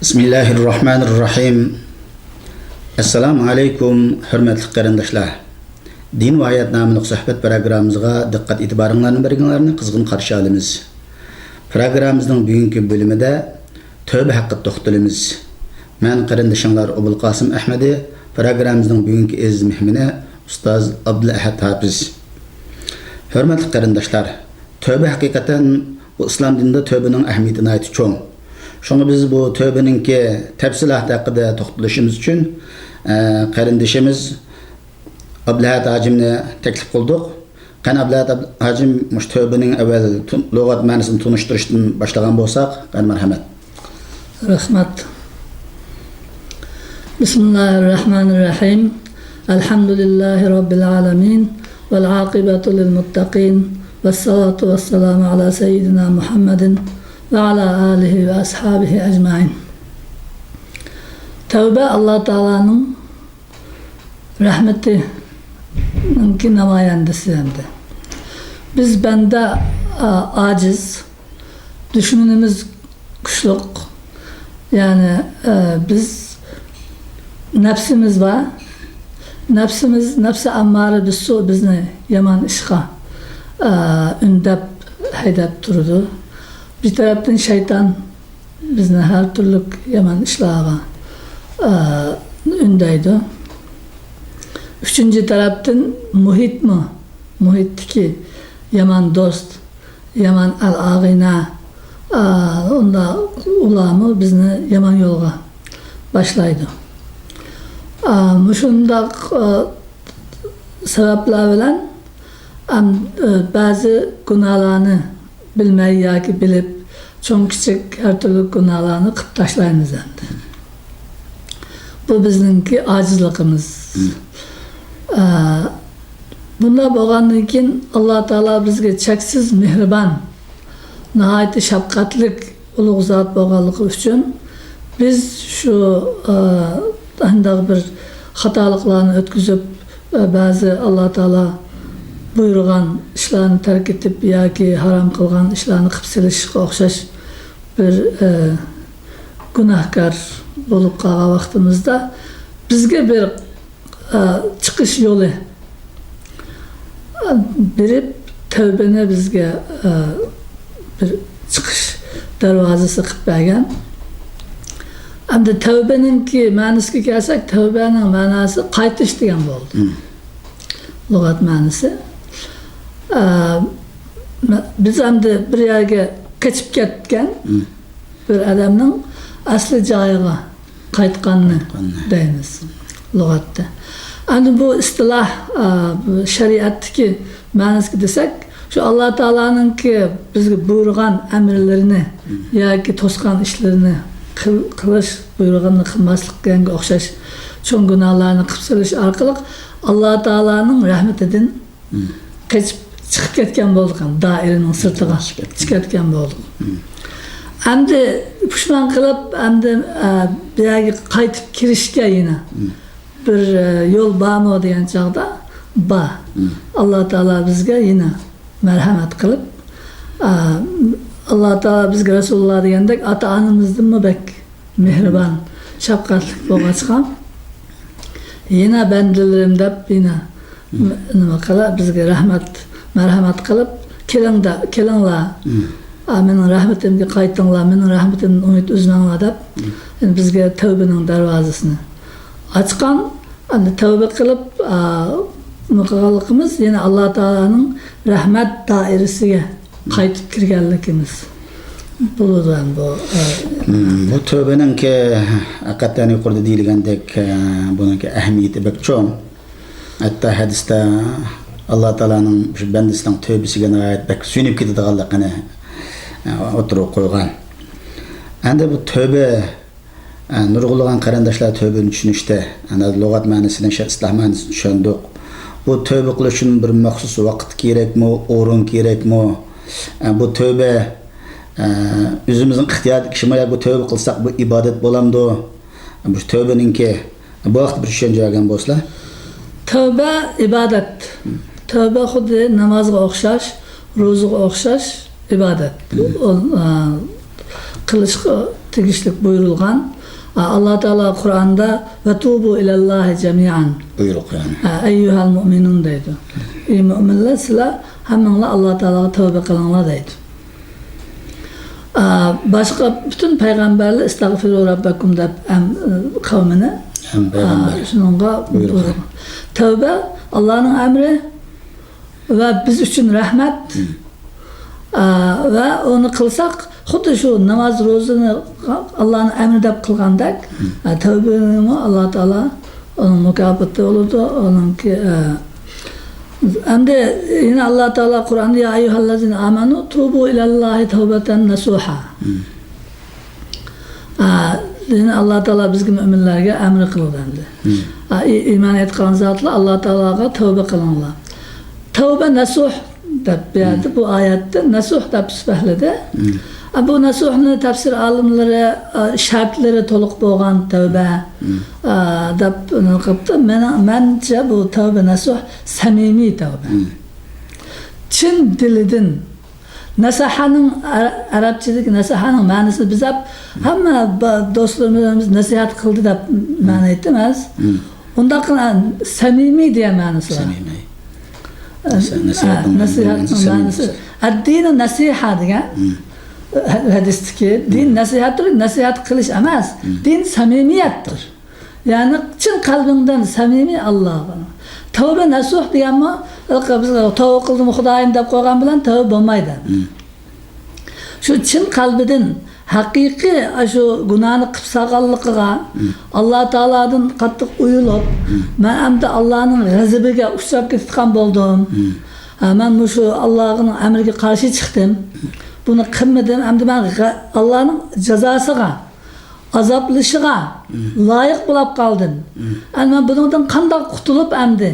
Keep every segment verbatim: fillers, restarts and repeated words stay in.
بىسمىللاھىررەھمانىررەھىم. ئەسسالامۇ ئەلەيكۇم، ھۆرمەتلىك قېرىنداشلار. دىن ۋە ھايات ناملىق سۆھبەت پروگراممىمىزغا دىققەت ئېتىبارىڭلارنى بەرگىنىڭلارنى قىزغىن قارشى ئالىمىز. پروگراممىمىزنىڭ بۈگۈنكى بۆلۈمىدە تەۋبە ھەققىدە توختىلىمىز. مەن قېرىندىشىڭلار ئوبۇلقاسىم ئەھمىدى، پروگراممىمىزنىڭ بۈگۈنكى ئەزىز مېھمىنى ئۇستاز ئابدۇلئەھەد ھاپىز. ھۆرمەتلىك قېرىنداشلار، تەۋبە ھەقىقەتەن بۇ ئىسلام دىنىدا تەۋبىنىڭ ئەھمىيىتى ناھايىتى چوڭ. شۇڭا بىز بۇ تەۋبىنىڭكى تەپسىلاتى ھەققىدە توختىلىشىمىز ئۈچۈن، ئە، قېرىندىشىمىز ئابدۇلئەھەد ھاجىمنى تەكلىپ قىلدۇق. قېنى، ئابدۇلئەھەد ھاجىم، مۇشۇ تەۋبىنىڭ ئەۋۋەل تۇ-، لۇغەت مەنىسىنى تونۇشتۇرۇشتىن باشلىغان بولساق، قېنى، مەرھەمەت. رەھمەت. بىسمىللاھىررەھمانىررەھىم. ئەلھەمدۇلىللاھى رەببىل ئالەمىن. ۋەل ئاقىبەتۇ لىل مۇتتەقىن. ۋەسسالاتۇ ۋەسسالامۇ ئالا سەييىدىنا مۇھەممەدىن ۋە ئالا ئالىھى ۋە ئەسھابىھى ئەجمەئىن. تەۋبە ئاللا تائالانىڭ رەھمىتىنىڭكى نامايەندىسى ئەمدى. بىز بەندە، ئا، ئاجىز، دۈشمىنىمىز كۈچلۈك. يەنى، ئە، بىز نەپسىمىز بار. نەپسىمىز، نەپسى ئەممارە بىسسۇ بىزنى يامان ئىشقا، ئە، ئۈندەپ، ھەيدەپ تۇرىدۇ. بىر تەرەپتىن شەيتان بىزنى ھەر تۈرلۈك يامان ئىشلارغا، ئە، ئۈندەيدۇ. ئۈچىنچى تەرەپتىن مۇھىتمۇ، مۇھىتتىكى يامان دوست، يامان ئەل ئاغىنە، ئا، ئۇنداق ئۇلارمۇ بىزنى يامان يولغا باشلايدۇ. ئا، مۇشۇنداق، ئا، سەۋەبلەر بىلەن ئەم-، ئا، بەزى گۇناھلارنى بىلمەي ياكى بىلىپ، چوڭ كىچىك ھەر تۈرلۈك گۇناھلارنى قىلىپ تاشلايمىز ئەمدى. بۇ بىزنىڭكى ئاجىزلىقىمىز. مم. ئا، بۇنداق بولغاندىن كېيىن، ئاللا تائالا بىزگە چەكسىز مېھرىبان، ناھايىتى شەپقەتلىك، ئۇلۇغ زات بولغانلىقى ئۈچۈن، بىز شۇ، ئا، ئانداق بىر خاتالىقلارنى ئۆتكۈزۈپ، ئا، بەزى ئاللا تائالا بۇيرۇغان ئىشلارنى تەرك ئېتىپ ياكى ھارام قىلغان ئىشلارنى قىلىپ سېلىشقا ئوخشاش بىر، ئا، گۇناھكار بولۇپ قالغان ۋاقتىمىزدا، بىزگە بىر ئا، چىقىش يولى، ئا، بېرىپ، تەۋبىنى بىزگە، ئا، بىر چىقىش دەرۋازىسى قىلىپ بەرگەن. ئەمدى تەۋبىنىڭكى مەنىسىگە كەلسەك، تەۋبەنىڭ مەناسى قايتىش دېگەن بولدى. مم. لۇغەت مەنىسى. ئا، مە-، بىز ئەمدى بىر يەرگە قېچىپ كەتكەن. مم. بىر ئادەمنىڭ ئەسلى جايىغا قايتقاننى قايتقاننى. دەيمىز لۇغەتتە. ئەمدى بۇ ئىستىلاھ، ئا، بۇ شەرىئەتتىكى مەنىسىگە دېسەك، شۇ ئاللا تائالانىڭكى بىزگە بۇيرۇغان ئەمىرلىرىنى مم. ياكى توسقان ئىشلىرىنى قىل-، قىلىش، بۇيرۇغىنىنى قىلماسلىق دېگەنگە ئوخشاش چوڭ گۇناھلارنى قىلىپ سېلىش ئارقىلىق ئاللا تائالانىڭ رەھمىتىدىن مم. قېچىپ چىقىپ كەتكەن بولدۇق، ھەم دائىرىنىڭ سىرتىغا چىقىپ كەتكەن. چىقىپ كەتكەن بولدۇق. مم. ئەمدى پۇشمان قىلىپ، ئەمدى، ئە، بۇ يەرگە قايتىپ كىرىشكە يەنە مم. بىر، ئە، يول بارمۇ دېگەن چاغدا، بار. مم. ئاللا تائالا بىزگە يەنە مەرھەمەت قىلىپ، ئە، ئاللا تائالا بىزگە رەسۇلۇللا دېگەندەك ئاتا-ئانىمىزدىنمۇ بەك مېھرىبان، شەپقەتلىك بولغاچقا، يەنە بەندىلىرىم دەپ، يەنە مم. نېمە قىلىپ، بىزگە رەھمەت، مەرھەمەت قىلىپ، كېلىڭ دە-، كېلىڭلار، مم. ئا، مېنىڭ رەھمىتىمگە قايتىڭلار، مېنىڭ رەھمىتىمدىن ئۈمىد ئۈزمەڭلار دەپ، مم. يەنە بىزگە تەۋبىنىڭ دەرۋازىسىنى ئاچقان. ئەمدى تەۋبە قىلىپ، ئا، نېمە قىلغانلىقىمىز، يەنە ئاللا تائالانىڭ رەھمەت دائىرىسىگە قايتىپ كىرگەنلىكىمىز بولىدۇ ھەم بۇ، ئە، مم، بۇ تەۋبىنىڭكى ھەقىقەتەن يۇقىرىدا دېيىلگەندەك، ئە، بۇنىڭكى ئەھمىيىتى بەك چوڭ. ھەتتا ھەدىستە ئاللا تائالانىڭ شۇ بەندىسىنىڭ تەۋبىسىگە ناھايىتى بەك سۆيۈنۈپ كېتىدىغانلىقىنى، ئە، ئوتتۇرىغا قويغان. ئەمدى بۇ تەۋبە ئە، نۇرغۇنلىغان قېرىنداشلار تەۋبىنى چۈشىنىشتە، ئەنە، لۇغەت مەنىسىنى، شەرئىي ئىستىلاھ مەنىسىنى چۈشەندۇق. بۇ تەۋبە قىلىش ئۈچۈن بىر مەخسۇس ۋاقىت كېرەكمۇ، ئورۇن كېرەكمۇ؟ ئە، بۇ تەۋبە، ئە، ئۆزىمىزنىڭ ئىختىيارىدىكى ئىشمۇ ياكى بۇ تەۋبە قىلساق بۇ ئىبادەت بولامدۇ؟ بۇ تەۋبىنىڭكى، بۇ ھەقتە بىر چۈشەنچە بەرگەن بولسىلا. تەۋبە ئىبادەت. تەۋبە خۇددى نامازغا ئوخشاش، روزىغا ئوخشاش ئىبادەت. مم. ئۇ، ئا، قىلىشقا تېگىشلىك بۇيرۇلغان. ئاللا تائالا قۇرئاندا «ۋەتۇبۇ ئىلەللاھى جەمىئەن» بۇيرۇق، يەنى. ئەييۇھەل مۇئمىنۇن دەيدۇ. ئى مۇئمىنلار، سىلەر ھەممىڭلار ئاللا تائالاغا تەۋبە قىلىڭلار دەيدۇ. ئا، باشقا پۈتۈن پەيغەمبەرلەر «ئىستەغفىرۇ رەببەكۇم» دەپ ھەم، ئە، قەۋمىنى، ھەم پەيغەمبەر ئا، شۇنىڭغا بۇيرۇق. بۇيرۇق. تەۋبە ئاللانىڭ ئەمرى ۋە بىز ئۈچۈن رەھمەت. مم. ئا، ۋە ئۇنى قىلساق، خۇددى شۇ ناماز، روزىنى ئاللانىڭ ئەمرى دەپ قىلغاندەك، مم. ئا، تەۋبىنىمۇ ئاللا تائالا ئۇنىڭ مۇكاپاتى بولىدۇ، ئۇنىڭكى، ئە، ئەمدى يەنە ئاللا تائالا قۇرئاندا «يا ئەييۇھەللەزىنە ئامەنۇ توبۇ ئىلەللاھى تەۋبەتەن نەسۇھا». مم. ئە، يەنە ئاللا تائالا بىزگە مۆمىنلەرگە ئەمر قىلىدۇ ئەمدى. مم. ئە، ئى-، ئىمان ئېيتقان زاتلار، ئاللا تائالاغا تەۋبە قىلىڭلار. تەۋبە نەسۇھ دەپ بۇ يەردە، مم. بۇ ئايەتتە نەسۇھ دەپ سۈپەتلىدى. مم. ئە، بۇ نەسۇھنى تەپسىر ئالىملىرى، ئە، شەرتلىرى تولۇق بولغان تەۋبە، مم. ئە، دەپ نېمە قىپتۇ. مېنىڭ، مەنچە بۇ تەۋبە نەسۇھ سەمىمىي تەۋبە. مم. چىن دىلىدىن. نەسەھەنىڭ ئە-، ئەرەبچىدىكى نەسەھەنىڭ مەنىسىنى بىز دەپ ھەممە با-، دوستلىرىمىز نەسىھەت قىلدى دەپ مەنە ئېيتتىم ئەمەس. مم. ئۇنداق قىلغان سەمىمىي دېگەن مەنىسى بار. سەمىمىي. ئە، نەسە-، نەسىھەتنىڭ ئە، نەسىھەتنىڭ مەنىسى مەنىسى سەمىمىي. ئەددىنۇ نەسىھە دېگەن، مم. ھە-، ھەدىستىكى دىن، مم. نەسىھەتتۇر، نەسىھەت قىلىش ئەمەس. مم. دىن سەمىمىيەتتۇر. يەنى چىن قەلبىڭدىن سەمىمىي ئاللاغا. تەۋبە نەسۇھ دېگەنمۇ، بىز تەۋبە قىلدىم خۇدايىم دەپ قويغان بىلەن تەۋبە بولمايدۇ. مم. شۇ چىن قەلبىدىن ھەقىقىي ئاشۇ گۇناھنى قىپ سالغانلىقىغا، مم. ئاللا تائالادىن قاتتىق ئۇيىلىپ، مم. مەن ئەمدى ئاللانىڭ غەزىپىگە ئۇچراپ كېتىدىغان بولدۇم. مم. ھە، مەن مۇشۇ ئاللانىڭ ئەمرىگە قارشى چىقتىم. بۇنى قىلمىدىم. ئەمدى مەن غە-، ئاللانىڭ جازاسىغا، ئازابلىشىغا مم. لايىق بولاپ قالدىم. مم. ئەمدى مەن بۇنىڭدىن قانداق قۇتۇلۇپ ئەمدى،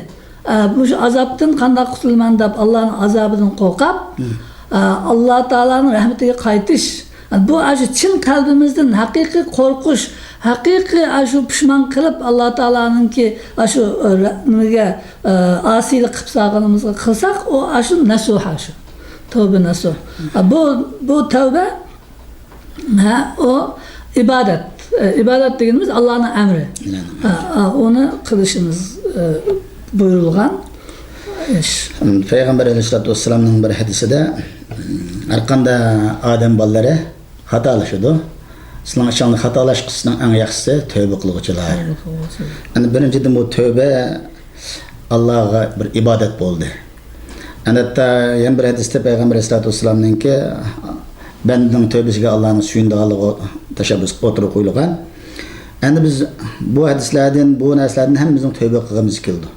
ئە، مۇشۇ ئازابتىن قانداق قۇتۇلىمەن دەپ ئاللانىڭ ئازابىدىن قورقۇپ، مم. ئە، ئاللا تائالانىڭ رەھمىتىگە قايتىش. بۇ ئاشۇ چىن قەلبىمىزدىن ھەقىقىي قورقۇش، ھەقىقىي ئاشۇ پۇشمان قىلىپ ئاللا تائالانىڭكى ئاشۇ، ئە، رە-، نېمىگە، ئە، ئاسىيلىق قىپ سالغىنىمىزغا قىلساق، ئۇ ئاشۇ نەسۇھ ئاشۇ. تەۋبە نەسۇھ. ئە، بۇ، بۇ تەۋبە ھە، ئۇ ئىبادەت. ئە، ئىبادەت دېگىنىمىز ئاللانىڭ ئەمرى. ئاللانىڭ ھە، ئەمرى. ئە، ئۇنى قىلىشىمىز، ئە، بۇيرۇلغان ئىش. پەيغەمبەر ئەلەيھىسسالاتۇ ۋەسسالامنىڭ بىر ھەدىسىدە، ھەرقانداق ئادەم بالىلىرى خاتالىشىدۇ. سىلەرنىڭ ئىچىڭلاردا خاتالاشقۇچىسىنىڭ ئەڭ ياخشىسى تەۋبە قىلغۇچىلار. تەۋبە قىلغۇچىلار. يەنى بىرىنچىدىن، بۇ تەۋبە ئاللاغا بىر ئىبادەت بولدى. ئەنە ھەتتا يەنە بىر ھەدىستە پەيغەمبەر ئەلەيھىسسالاتۇ ۋەسسالامنىڭكى، بەندىنىڭ تەۋبىسىگە ئاللانىڭ سۆيۈنىدىغانلىقى تەشەببۇس ئوتتۇرىغا قويۇلغان. ئەمدى بىز بۇ ھەدىسلەردىن، بۇ نەرسىلەردىن ھەممىمىزنىڭ تەۋبە قىلغىمىز كېلىدۇ.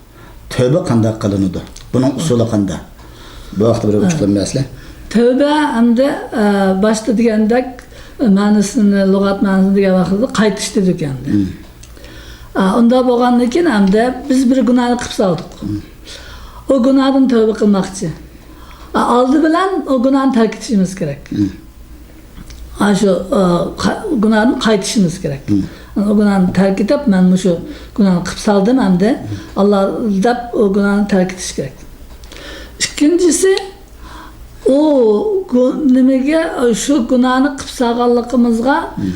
تەۋبە قانداق قىلىنىدۇ؟ بۇنىڭ ئۇسۇلى قانداق؟ بۇ ھەقتە بىر ئوچۇقلىما بەرسىلە. تەۋبە ئەمدى، ئە، باشتا دېگەندەك، مەنىسىنى، لۇغەت مەنىسىنى دېگەن ۋاقىتتا قايتىش دېدۇق ئەمدى. مم. ئە، ئۇنداق بولغاندىن كېيىن ئەمدى بىز بىر گۇناھنى قىپ سالدۇق. مم. ئۇ گۇناھتىن تەۋبە قىلماقچى. ئە، ئالدى بىلەن ئۇ گۇناھنى تەرك ئېتىشىمىز كېرەك. مم. ئاشۇ، ئە، قا-، گۇناھتىن قايتىشىمىز كېرەك. مم. ئۇ گۇناھنى تەرك ئېتىپ، مەن مۇشۇ گۇناھنى قىپ سالدىم ئەمدى، مم. ئاللا دەپ ئۇ گۇناھنى تەرك ئېتىش كېرەك. ئىككىنچىسى، ئۇ گۇ-، نېمىگە، شۇ گۇناھنى قىپ سالغانلىقىمىزغا مم.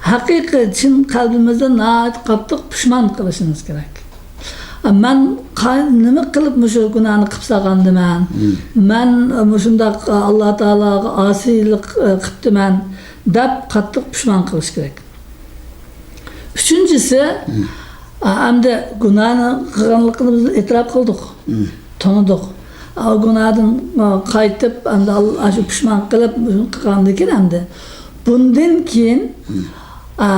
ھەقىقىي چىن قەلبىمىزدىن ناھايىتى قاتتىق پۇشمان قىلىشىمىز كېرەك. مەن قا-، نېمە قىلىپ مۇشۇ گۇناھنى قىپ سالغاندىمەن؟ مم. مەن مۇشۇنداق ئاللا تائالاغا ئاسىيلىق، ئە، قىپتىمەن دەپ قاتتىق پۇشمان قىلىش كېرەك. ئۈچىنچىسى، مم. ئا، ئەمدى گۇناھنى قىلغانلىقىمىزنى ئېتىراپ قىلدۇق، مم. تونۇدۇق. ئا، گۇناھتىن، ئا، قايتىپ، ئەمدى ئال-، ئاشۇ پۇشمان قىلىپ قىلغاندىن كېيىن ئەمدى بۇندىن كېيىن، مم. ئا،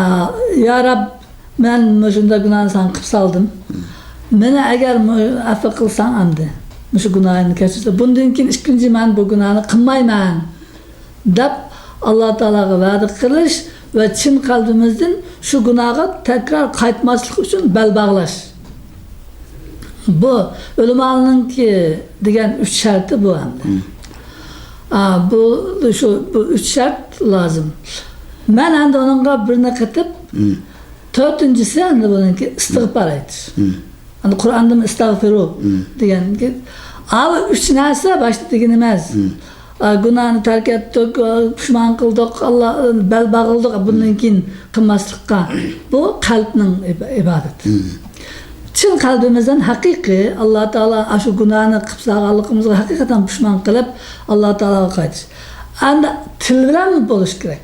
يا رەب، مەن مۇشۇنداق گۇناھنى ساڭا قىپ سالدىم. مم. مېنى ئەگەر مۇ-، ئەپۇ قىلساڭ ئەمدى، مۇشۇ گۇناھىمنى كەچۈرسەڭ، بۇندىن كېيىن ئىككىنچى مەن بۇ گۇناھنى قىلمايمەن. دەپ، ئاللا تائالاغا ۋەدە قىلىش ۋە چىن قەلبىمىزدىن شۇ گۇناھقا تەكرار قايتماسلىق ئۈچۈن بەل باغلاش. بۇ ئۆلىمالارنىڭكى دېگەن ئۈچ شەرتى بۇ ئەمدى. مم. ئا، بۇ، شۇ، بۇ ئۈچ شەرت لازىم. مەن ئەمدى ئۇنىڭغا بىرنى قېتىپ، مم. تۆتىنچىسى ئەمدى بۇنىڭكى ئىستىغپار ئېيتىش. مم. ئەمدى قۇرئاندىمۇ ئىستەغفىرۇ مم. دېگەن. ئا، ئۈچ نەرسە باشتا دېگىنىمىز. مم. ئا، گۇناھنى تەرك ئەتتۇق، ئا، پۇشمان قىلدۇق، ئاللا، بەل باغلىدۇق، بۇندىن كېيىن قىلماسلىققا. بۇ قەلبنىڭ ئىب-، ئىبادىتى. چىن قەلبىمىزدىن ھەقىقىي ئاللا تائالا ئاشۇ گۇناھنى قىلىپ سالغانلىقىمىزغا ھەقىقەتەن پۇشمان قىلىپ، ئاللا تائالاغا قايتىش. ئەمدى تىل بىلەن بولۇش كېرەك.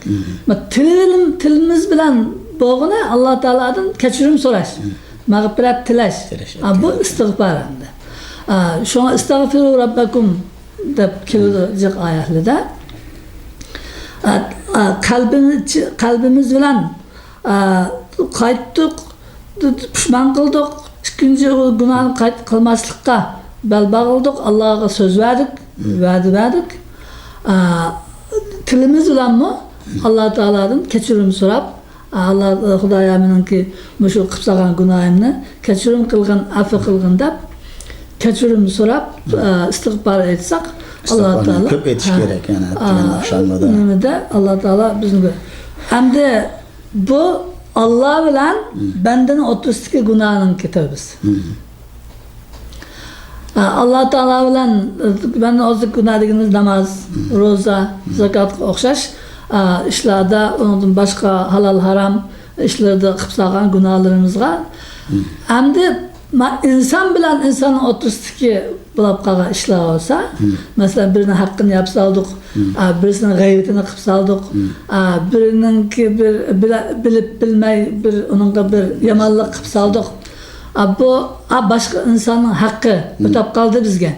تىل بىلەن، تىلىمىز بىلەن بولغىنى ئاللا تائالادىن كەچۈرۈم سوراش، مەغپىرەت تىلەش. تىلەش، ھە، بۇ ئىستىغپار ئەمدى. ھە، شۇڭا ئىستەغفىرۇ رەببەكۇم دەپ كېلىدۇ جىق ئايەتلەردە. ھە، ھە، قەلبىمىز، قەلبىمىز بىلەن، ھە، قايتتۇق، پۇشمان قىلدۇق، ئىككىنچى گۇناھنى قايتا قىلماسلىققا بەل باغلىدۇق، ئاللاغا سۆز بەردۇق، ۋەدە بەردۇق. ھە، تىلىمىز بىلەنمۇ ئاللا تائالادىن كەچۈرۈم سوراپ، ئاللا، خۇدايا، مېنىڭكى مۇشۇ قىلىپ سالغان گۇناھىمنى كەچۈرۈم قىلغىن، ئەپۇ قىلغىن دەپ، كەچۈرۈم سوراپ، ئە، ئىستىغپار ئېيتساق، ئاللا تائالا، كۆپ ئېيتىش كېرەك، يەنە، ئە، دېگەن ئوخشامدۇ؟ نېمىدە، ئاللا تائالا بىزنى، ئەمدى بۇ ئاللا بىلەن بەندىنىڭ ئوتتۇرىسىدىكى گۇناھنىڭكى تەۋبىسى. ئاللا تائالا بىلەن، ئە، بەندىنىڭ ئوتتۇرىسىدىكى گۇناھ دېگىنىمىز ناماز، روزا، زاكاتقا ئوخشاش، ئە، ئىشلاردا، ئۇنىڭدىن باشقا ھالال، ھارام ئىشلىرىدا قىلىپ سالغان گۇناھلىرىمىزغا. ئەمدى ما-، ئىنسان بىلەن ئىنساننىڭ ئوتتۇرىسىدىكى بولۇپ قالغان ئىشلار بولسا، مەسىلەن، بىرىنىڭ ھەققىنى يەپ سالدۇق، ئا، بىرسىنىڭ غەيۋىتىنى قىلىپ سالدۇق، ئا، بىرىنىڭكى بىر بىلە-، بىلىپ بىلمەي بىر ئۇنىڭغا بىر يامانلىق قىلىپ سالدۇق. ئا، بۇ، ئا، باشقا ئىنساننىڭ ھەققى ئۆتەپ قالدى بىزگە.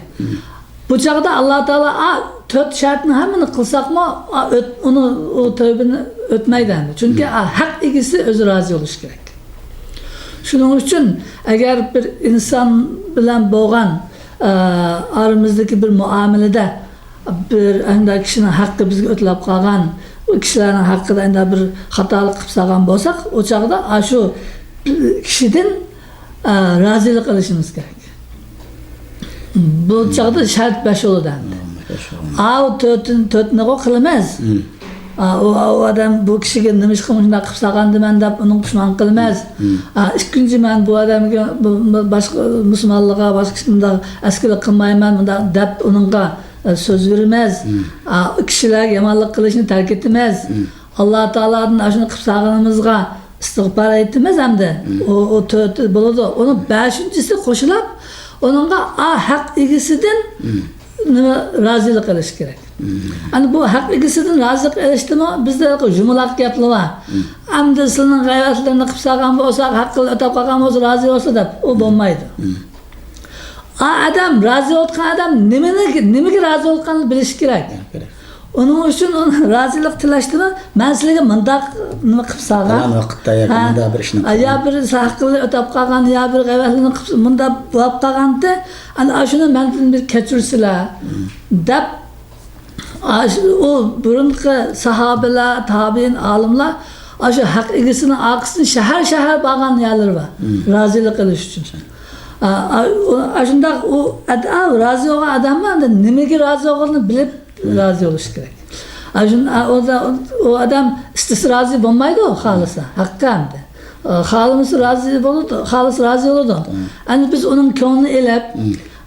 بۇ چاغدا ئاللا تائالا، ئا، تۆت شەرتنى ھەممىنى قىلساقمۇ، ئا، ئۆت-، ئۇنى، ئۇ تەۋبىنى ئۆتمەيدۇ ئەمدى. چۈنكى، ئا، ھەق ئىگىسى ئۆزى رازى بولۇشى كېرەك. شۇنىڭ ئۈچۈن ئەگەر بىر ئىنسان بىلەن بولغان، ئا، ئارىمىزدىكى بىر مۇئامىلىدە بىر ئەندە كىشىنىڭ ھەققى بىزگە ئۆتۈلۈپ قالغان، ئۇ كىشىلەرنىڭ ھەققىدە ئەندە بىر خاتالىق قىلىپ سالغان بولساق، ئۇ چاغدا ئاشۇ كىشىدىن، ئا، رازىلىق ئېلىشىمىز كېرەك. بۇ چاغدا شەرت بەش بولىدۇ ئەمدى. بەش بولىدۇ. ئاۋۇ تۆتىن-، تۆتنىغۇ قىلىمىز. ئا، ئۇ، ئۇ ئادەم بۇ كىشىگە نېمىشقا مۇشۇنداق قىلىپ سالغاندىمەن دەپ ئۇنىڭ پۇشمان قىلىمىز. ئا، ئىككىنچى، مەن بۇ ئادەمگە، بۇ، بۇ باشقا مۇسۇلمانلارغا، باشقا كىشىگە مۇنداق ئەسكىلىك قىلمايمەن، مۇنداق دەپ ئۇنىڭغا، ئە، سۆز بېرىمىز. ئا، كىشىلەرگە يامانلىق قىلىشنى تەرك ئېتىمىز. ئاللا تائالادىن ئاشۇنى قىلىپ سالغىنىمىزغا ئىستىغپار ئېيتىمىز ئەمدى. ئۇ، ئۇ تۆتى بولىدۇ. ئۇنىڭ بەشىنچىسى قوشۇلۇپ، ئۇنىڭغا، ئا، ھەق ئىگىسىدىن نېمە، رازىلىق ئېلىش كېرەك. ئەنە بۇ ھەق ئىگىسىدىن رازىلىق ئېلىشتىمۇ بىزدە يۇمىلاق گەپلەر بار. ئەمدى سىلىنىڭ غەيۋەتلىرىنى قىلىپ سالغان بولسا، ھەققىنى ئۆتەپ قالغان بولسا، رازى بولسا دەپ، ئۇ بولمايدۇ. ئا، ئادەم، رازى بولۇۋاتقان ئادەم نېمىنى، نېمىگە رازى بولغانلىقىنى بىلىشى كېرەك. ئۇنىڭ ئۈچۈن ئۇنىڭ رازىلىق تىلەشتىمۇ، مەن سىلەرگە مۇنداق نېمە قىلىپ سالغان. پالان ۋاقىتتا ياكى ھە. مۇنداق بىر ئىشنى ھە، يا قىلغان. بىر ھەققىنى ئۆتەپ قالغان، يا بىر غەيۋەتلىرىنى قىلىپ، مۇنداق بولۇپ قالغانتى، ئەنە ئاشۇنى مەندىن بىر كەچۈرسىلە، دەپ، ئاشۇ، ئۇ بۇرۇنقى ساھابىلەر، تابىئىن، ئالىملار ئاشۇ ھەق ئىگىسىنىڭ ئارقىسىدىن شەھەر-شەھەر بارغان يەرلىرى بار، رازىلىق ئېلىش ئۈچۈن. ئا، ئا، ئۇ، ئاشۇنداق ئۇ ئەد-، ئا، رازى بولغان ئادەملەر ئەمدى نېمىگە رازى بولغىنىنى بىلىپ، رازى بولۇش كېرەك. ئاشۇن-، ئا، ئۇ دا-، ئۇ ئادەم ئىستىسە رازى بولمايدۇ، خالىسا. ھەققى ئەمدى. ئا، خالىمىسا رازى بولىدۇ، خالىسا رازى بولىدۇ. ئەمدى بىز ئۇنىڭ كۆڭلىنى ئېلىپ،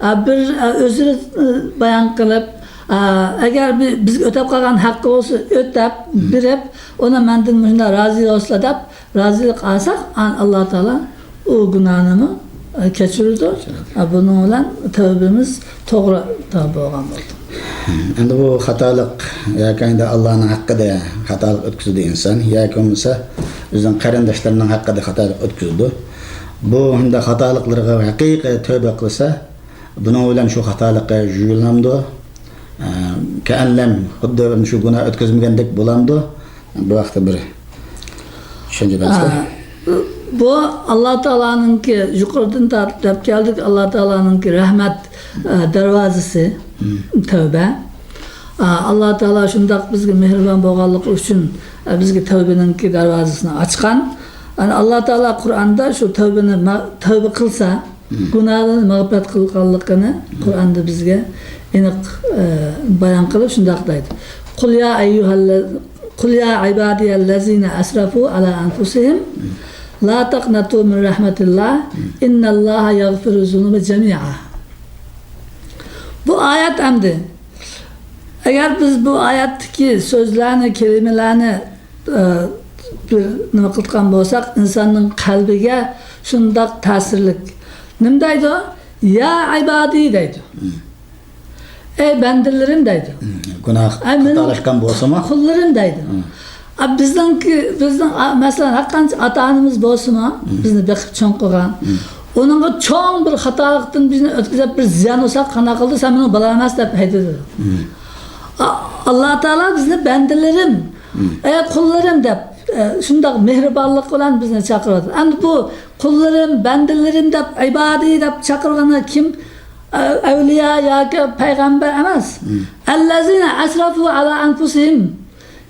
ئا، بىر، ئا، ئۆزرە، ئا، بايان قىلىپ، ئا، ئەگەر بى-، بىزگە ئۆتەپ قالغان ھەققى بولسا ئۆتەپ، بېرىپ، ئۇنى مەندىن مۇشۇنداق رازى بولسىلا دەپ، رازىلىق ئالساق، ئان-، ئاللا تائالا ئۇ گۇناھنىمۇ، ئە، كەچۈرىدۇ. ئە، بۇنىڭ بىلەن تەۋبىمىز توغرا تەۋبە بولغان بولىدۇ. ئەمدى بۇ خاتالىق ياكى ئەمدى ئاللانىڭ ھەققىدە خاتالىق ئۆتكۈزىدۇ ئىنسان ياكى بولمىسا ئۆزىنىڭ قېرىنداشلىرىنىڭ ھەققىدە خاتالىق ئۆتكۈزىدۇ. بۇ ھەمدە خاتالىقلىرىغا ھەقىقىي تەۋبە قىلسا، بۇنىڭ بىلەن شۇ خاتالىقى يۇيۇلامدۇ؟ ئە، كەئەنلەم خۇددى شۇ گۇناھ ئۆتكۈزمىگەندەك بولامدۇ؟ بۇ ھەقتە بىر چۈشەنچە بەرسە. ئا، بۇ ئاللا تائالانىڭكى، يۇقىرىدىن تارتىپ دەپ كەلدۇق، ئاللا تائالانىڭكى رەھمەت، ئا، دەرۋازىسى، تەۋبە. ئا، ئاللا تائالا شۇنداق بىزگە مېھرىبان بولغانلىقى ئۈچۈن، ئا، بىزگە تەۋبىنىڭكى دەرۋازىسىنى ئاچقان. يەنى ئاللا تائالا قۇرئاندا شۇ تەۋبىنى ما-، تەۋبە قىلسا، گۇناھلىرىنى مەغپىرەت قىلغانلىقىنى قۇرئاندا بىزگە ئېنىق، ئە، بايان قىلىپ شۇنداق دەيدۇ. قۇل يا ئەييۇھەللە-، قۇل يا ئىبادىيەللەزىنە ئەسرەفۇ ئەلا ئەنفۇسىھىم لا تەقنەتۇ مىن رەھمەتىللا ئىننەللاھە يەغفىرۇ زۇنۇبە جەمىئا. بۇ ئايەت ئەمدى ئەگەر بىز بۇ ئايەتتىكى سۆزلەرنى، كەلىمىلەرنى، ئە، بىر نېمە قىلىدىغان بولساق، ئىنساننىڭ قەلبىگە شۇنداق تەسىرلىك. نېمە دەيدۇ؟ يا ئىبادى دەيدۇ. ئەي بەندىلىرىم دەيدۇ. گۇناھ، ئەي مېنىڭ خاتالاشقان بولسىمۇ. قۇللىرىم دەيدۇ. ئا، بىزنىڭكى، بىزنىڭ، ئا، مەسىلەن، ھەرقانچە ئاتا-ئانىمىز بولسىمۇ، بىزنى بېقىپ چوڭ قىلغان. ئۇنىڭغا چوڭ بىر خاتالىقتىن بىزنى ئۆتكۈزۈپ، بىر زىيان بولسا، قانداق قىلدى، سەن مېنىڭ بالام ئەمەس دەپ ھەيدىدۇ. ئا-، ئاللا تائالا بىزنى بەندىلىرىم، ئەي قۇللىرىم دەپ، ئە، شۇنداق مېھرىبانلىق بىلەن بىزنى چاقىرىۋاتىدۇ. ئەمدى بۇ قۇللىرىم، بەندىلىرىم دەپ، ئىبادى دەپ چاقىرغىنى كىم؟ ئە-، ئەۋلىيا ياكى پەيغەمبەر ئەمەس. ئەللەزىنە ئەسرەفۇ ئەلا ئەنفۇسىھىم.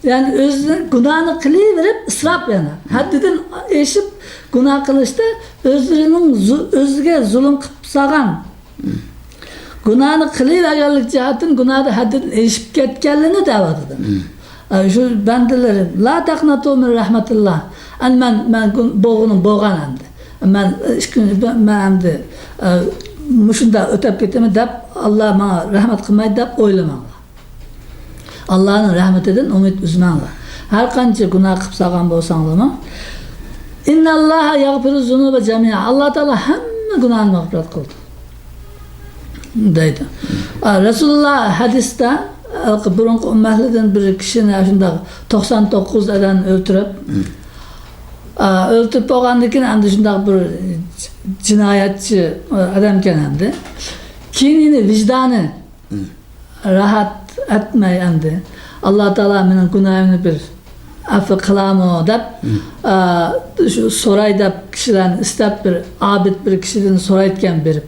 يەنى ئۆزىنىڭ گۇناھنى قىلىۋېرىپ، ئىسراپ يەنە. ھەددىدىن ئېشىپ گۇناھ قىلىشتا ئۆزلىرىنىڭ زۇ-، ئۆزىگە زۇلۇم قىلىپ سالغان. گۇناھنى قىلىۋەرگەنلىك جەھەتتىن گۇناھدا ھەددىدىن ئېشىپ كەتكەنلىرىنى دەۋاتىدۇ. ئە، شۇ بەندىلىرىم، لا تەقنەتۇ مىن رەھمەتىللا. ئەمدى مەن، مەن گۇ-، بولغىنىم بولغان ئەمدى. مەن ئىككى كۈن، مەن ئەمدى، ئە، مۇشۇنداق ئۆتەپ كېتىمەن دەپ، ئاللا ماڭا رەھمەت قىلمايدۇ دەپ ئويلىماڭلار. ئاللانىڭ رەھمىتىدىن ئۈمىد ئۈزمەڭلار. ھەر قانچە گۇناھ قىلىپ سالغان بولساڭلارمۇ، ئىنناللاھە يەغفىرۇ زۇنۇبە جەمىئا. ئاللا تائالا ھەممە گۇناھنى مەغپىرەت قىلىدۇ. دەيدۇ. ئا، رەسۇلۇللا ھەدىستە، ھېلىقى بۇرۇنقى ئۈممەتلەردىن بىر كىشىنى شۇنداق توقسان توققۇز ئادەمنى ئۆلتۈرۈپ، ئا، ئۆلتۈرۈپ بولغاندىن كېيىن ئەمدى شۇنداق بىر جىنايەتچى ئادەمكەن ئەمدى. كېيىن يەنە ۋىجدانى راھەت ئەتمەي ئەمدى، ئاللا تائالا مېنىڭ گۇناھىمنى بىر ئەپۇ قىلامۇ دەپ، ئا، شۇ سوراي دەپ كىشىلەرنى ئىستەپ، بىر ئابىد بىر كىشىدىن سورايدىكەن بېرىپ.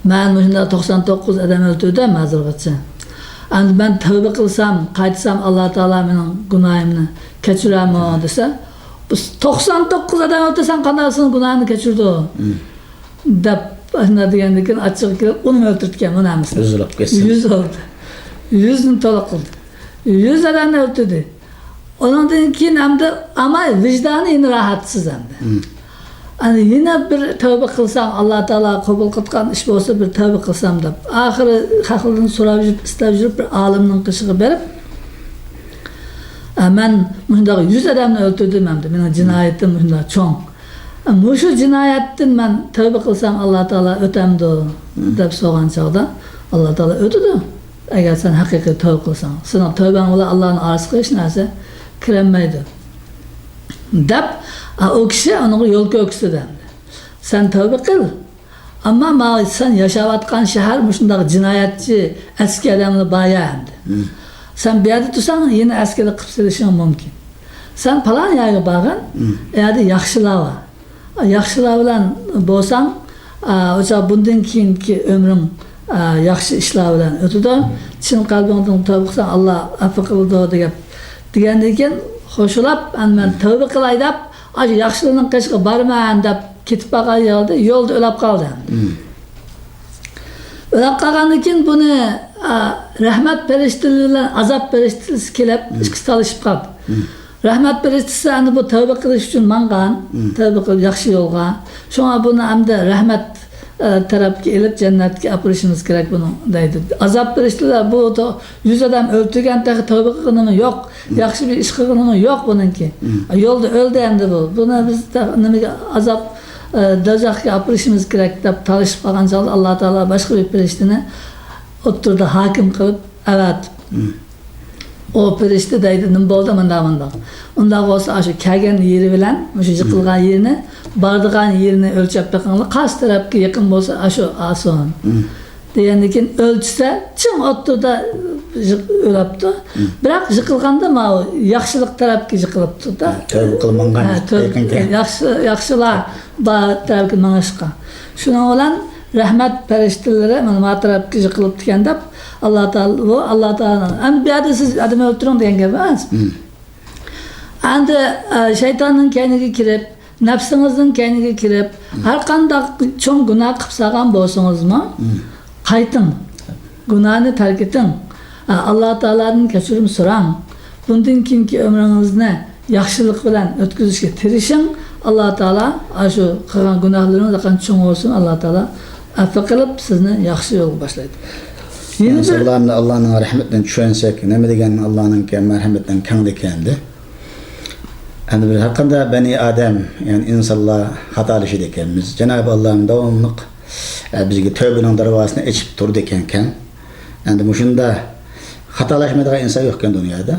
مەن مۇشۇنداق توقسان توققۇز ئادەم ئۆلتۈردۈم ھازىرغىچە. ئەمدى مەن تەۋبە قىلسام، قايتسام، ئاللا تائالا مېنىڭ گۇناھىمنى كەچۈرەمۇ دېسە، بۇ توقسان توققۇز ئادەم ئۆلتۈرسەڭ قانداق سېنىڭ گۇناھىڭنى كەچۈرىدۇ؟ دەپ، ئاشۇنداق دېگەندىن كېيىن ئاچچىقى كېلىپ، ئۇنىمۇ ئۆلتۈرتكەن، ئۇنى ھەممىسىنى. يۈز بولدى. يۈزنى تولا قىلدى. يۈز ئادەمنى ئۆلتۈردى. ئۇنىڭدىن كېيىن ئەمدى ئامال ۋىجدانى يەنە راھەتسىز ئەمدى. ئەمدى يەنە بىر تەۋبە قىلسام، ئاللا تائالا قوبۇل قىلىدىغان ئىش بولسا، بىر تەۋبە قىلسام دەپ. ئاخىرى خەقلەردىن سوراپ يۈرۈپ، ئىستەپ يۈرۈپ، بىر ئالىمنىڭ قېشىغا بېرىپ، ئە، مەن مۇشۇنداق يۈز ئادەمنى ئۆلتۈردۈم ئەمدى. مېنىڭ جىنايىتىم مۇشۇنداق چوڭ. مۇشۇ جىنايەتتىن مەن تەۋبە قىلسام، ئاللا تائالا ئۆتەمدۇ؟ دەپ سورىغان چاغدا، ئاللا تائالا ئۆتىدۇ. ئەگەر سەن ھەقىقىي تەۋبە قىلساڭ، سېنىڭ تەۋبەڭ بىلەن ئاللانىڭ ئارىسىغا ھېچ نەرسە كىرەلمەيدۇ. دەپ، ئا، ئۇ كىشى ئۇنىڭغا يول كۆرسىتىدۇ ئەمدى. سەن تەۋبە قىل. ئەمما ماۋۇ سەن ياشاۋاتقان شەھەر مۇشۇنداق جىنايەتچى، ئەسكى ئادەملەر بار يەر ئەمدى. سەن بۇ يەردە تۇرساڭ، يەنە ئەسكىلەر قىلىپ سېلىشىڭ مۇمكىن. سەن پالان يەرگە بارغىن، ئۇ يەردە ياخشىلار بار. ياخشىلار بىلەن بولساڭ، ئا، ئۇ چاغ بۇندىن كېيىنكى ئۆمرۈڭ، ئا، ياخشى ئىشلار بىلەن ئۆتىدۇ. چىن قەلبىڭدىن تەۋبە قىلساڭ، ئاللا ئەپۇ قىلىدۇ دېگەن. دېگەندىن كېيىن خوشلاپ، ئەمدى مەن تەۋبە قىلاي دەپ، ئاشۇ ياخشىلارنىڭ قېشىغا بارىمەن دەپ كېتىپ بارغان يولدا، يولدا ئۆلۈپ قالدى. ئۆلۈپ قالغاندىن كېيىن بۇنى، ئا، رەھمەت پەرىشتىلىرى بىلەن ئازاب پەرىشتىلىرى كېلىپ، ئىككىسى تالىشىپ قالدى. رەھمەت پەرىشتىسى ئەمدى بۇ تەۋبە قىلىش ئۈچۈن ماڭغان، تەۋبە قىلىپ ياخشى يولغا. شۇڭا بۇنى ئەمدى رەھمەت، ئە، تەرەپكە ئېلىپ جەننەتكە ئاپىرىشىمىز كېرەك بۇنى دەيدۇ. ئازاب پەرىشتىلەر بۇ تو-، يۈز ئادەم ئۆلتۈرگەن تېخى تەۋبە قىلغىنىمۇ يوق، ياخشى بىر ئىش قىلغىنىمۇ يوق بۇنىڭكى. يولدا ئۆلدى ئەمدى بۇ. بۇنى بىز تە-، نېمىگە ئازاب، ئە، دوزاخقا ئاپىرىشىمىز كېرەك دەپ تالىشىپ قالغان چاغدا ئاللا تائالا باشقا بىر پەرىشتىنى ئوتتۇرىدا ھاكىم قىلىپ ئەۋەتىپ. ئۇ پەرىشتە دەيدۇ، نېمە بولدى مۇنداق، مۇنداق. ئۇنداق بولسا، ئاشۇ كەلگەن يېرى بىلەن مۇشۇ يىقىلغان يېرىنى، بارىدىغان يېرىنى ئۆلچەپ بېقىڭلار، قايسى تەرەپكە يېقىن بولسا، ئاشۇ ئالسۇن. دېگەندىن كېيىن ئۆلچىسە، چىڭ ئوتتۇرىدا يىق-، ئۆلۈپتۇ. بىراق يىقىلغاندا ماۋۇ ياخشىلىق تەرەپكە يىقىلىپتۇ-دا. تەۋبە قىلىپ ماڭغان، ھە، تەۋبە، يېقىنكى. ياخشى، ياخشىلار بار تەرەپكە مېڭىشقا. شۇنىڭ بىلەن رەھمەت پەرىشتىلىرى مانا ما تەرەپكە يىقىلىپتىكەن دەپ، ئاللا تائالا، بۇ ئاللا تائالا. ئەمدى بۇ يەردە سىز ئادەم ئۆلتۈرۈڭ دېگەن گەپ ئەمەس. ئەمدى، ئە، شەيتاننىڭ كەينىگە كىرىپ، نەپسىڭىزنىڭ كەينىگە كىرىپ، ھەر قانداق چوڭ گۇناھ قىلىپ سالغان بولسىڭىزمۇ، قايتىڭ. گۇناھنى تەرك ئېتىڭ. ئە، ئاللا تائالادىن كەچۈرۈم سوراڭ. بۇندىن كېيىنكى ئۆمرىڭىزنى ياخشىلىق بىلەن ئۆتكۈزۈشكە تىرىشىڭ. ئاللا تائالا ئاشۇ قىلغان گۇناھلىرىڭىز قانچە چوڭ بولسۇن، ئاللا تائالا ئەپۇ قىلىپ، سىزنى ياخشى يولغا باشلايدۇ. يەنە بىر ئىنسانلار ئاللانىڭ رەھمىتىنى چۈشەنسەك، نېمە دېگەن ئاللانىڭكى مەرھەمىتىنىڭ كەڭلىكى ئەمدى. ئەمدى بىز ھەر قانداق بەنى ئادەم، يەنى ئىنسانلار خاتالىشىدىكەنمىز. جانابى ئاللانىڭ داۋاملىق، ئە، بىزگە تەۋبىنىڭ دەرۋازىسىنى ئېچىپ تۇرىدىكەنكەن. ئەمدى مۇشۇنداق خاتالاشمايدىغان ئىنسان يوقكەن دۇنيادا.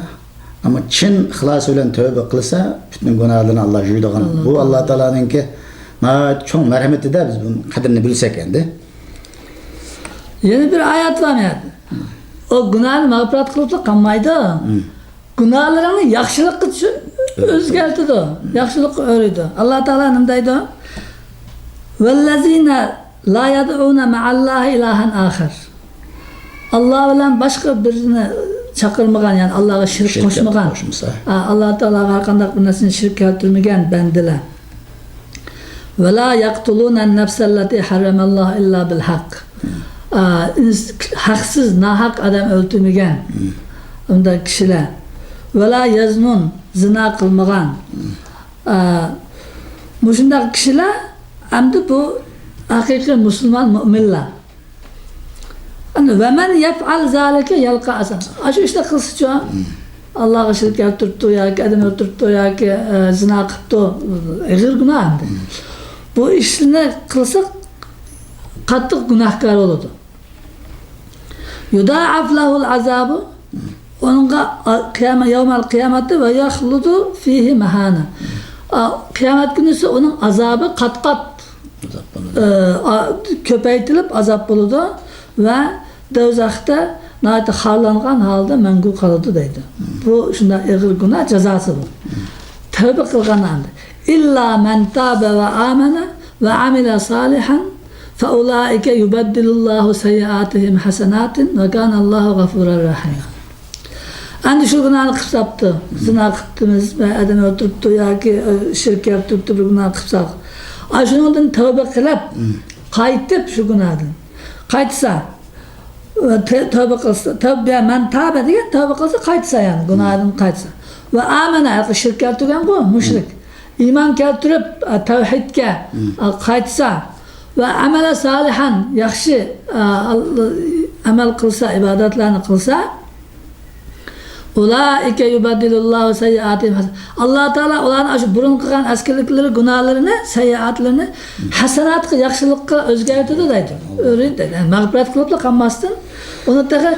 ئەمما چىن ئىخلاسى بىلەن تەۋبە قىلسا، پۈتۈن گۇناھلىرىنى ئاللا يۇيىدىغان. بۇ ئاللا تائالانىڭكى ناھايىتى چوڭ مەرھىمىتىدە بىز بۇنىڭ قەدرىنى بىلسەك ئەمدى. يەنە بىر ئايەت بار مۇ يەردە. ئۇ گۇناھنى مەغپىرەت قىلىپلا قالمايدۇ. گۇناھلىرىڭنى ياخشىلىققا چۈ-، ئۆزگەرتىدۇ. ياخشىلىققا ئۆرۈيدۇ. ئاللا تائالا نېمە دەيدۇ؟ «والذين لا يدعون مع الله إلها آخر». ئاللا بىلەن باشقا بىرىنى چاقىرمىغان، يەنى ئاللاغا شېرىك قوشمىغان. ئا، ئاللا تائالاغا ھەر قانداق بىر نەرسىنى شېرىك كەلتۈرمىگەن بەندىلەر. «ولا يقتلون النفس التي حرم الله إلا بالحق». ئا، ئىنس-، ھەقسىز، ناھەق ئادەم ئۆلتۈرمىگەن ئۇنداق كىشىلەر. «ولا يزنون»، زىنا قىلمىغان. ئا، مۇشۇنداق كىشىلەر ئەمدى بۇ ھەقىقىي مۇسۇلمان، مۇئمىنلار. ئەمدى «ومن يفعل ذلك يلق أثاما». ئاشۇ ئىشنى قىلسىچۇ، ئاللاغا شېرىك كەلتۈرۈپتۇ ياكى ئادەم ئۆلتۈرۈپتۇ ياكى، ئە، زىنا قىپتۇ، ئېغىر گۇناھ ئەمدى. بۇ ئىشنى قىلسا قاتتىق گۇناھكار بولىدۇ. «يضاعف له العذاب». ئۇنىڭغا، ئا، قىيامەت، يومەل قىيامەتتە «ويخلد فيه مهانا». ئا، قىيامەت كۈنىسى ئۇنىڭ ئازابى قات-قات، ئا، ئا، كۆپەيتىلىپ ئازاب بولىدۇ ۋە دوزاختا ناھايىتى خارلانغان ھالدا مەڭگۈ قالىدۇ دەيدۇ. بۇ شۇنداق ئېغىر گۇناھ جازاسى بۇ. تەۋبە قىلغان ھالدا. «إلا من تاب وآمن وعمل صالحا فأولئك يبدل الله سيئاتهم حسنات وكان الله غفورا رحيما». ئەمدى شۇ گۇناھنى قىلىپ ساپتۇ. زىنا قىپتىمىز، ئادەم ئۆلتۈرۈپتۇ ياكى، ئە، شىرك كەلتۈرۈپتۇ، بىر گۇناھ قىلىپ ساق. ئاشۇنىڭدىن تەۋبە قىلىپ، قايتىپ شۇ گۇناھدىن قايتسا، تە-، تەۋبە قىلسا، تەۋبە، مەن تابە دېگەن تەۋبە قىلسا قايتسا، يەنى گۇناھدىن قايتسا. ۋە ئامەنە، شىرك كەلتۈرگەنغۇ، مۇشرىك. ئىمان كەلتۈرۈپ، ئە، تەۋھىدكە، ئە، قايتسا، ۋە ئەمەلە سالىھەن، ياخشى، ئە، ئال-، ئەمەل قىلسا، ئىبادەتلەرنى قىلسا، ئۇلائىكە يۇبەددىلۇللاھۇ سەييىئاتىھىم ھەسە-، ئاللا تائالا ئۇلارنىڭ ئاشۇ بۇرۇن قىلغان ئەسكىلىكلىرى، گۇناھلىرىنى، سەييىئاتلىرىنى ھەسەناتقا، ياخشىلىققا ئۆزگەرتىدۇ دەيدۇ. ئۆرۈيدۇ دەيدۇ. يەنى مەغپىرەت قىلىپلا قالماستىن، ئۇنى تېخى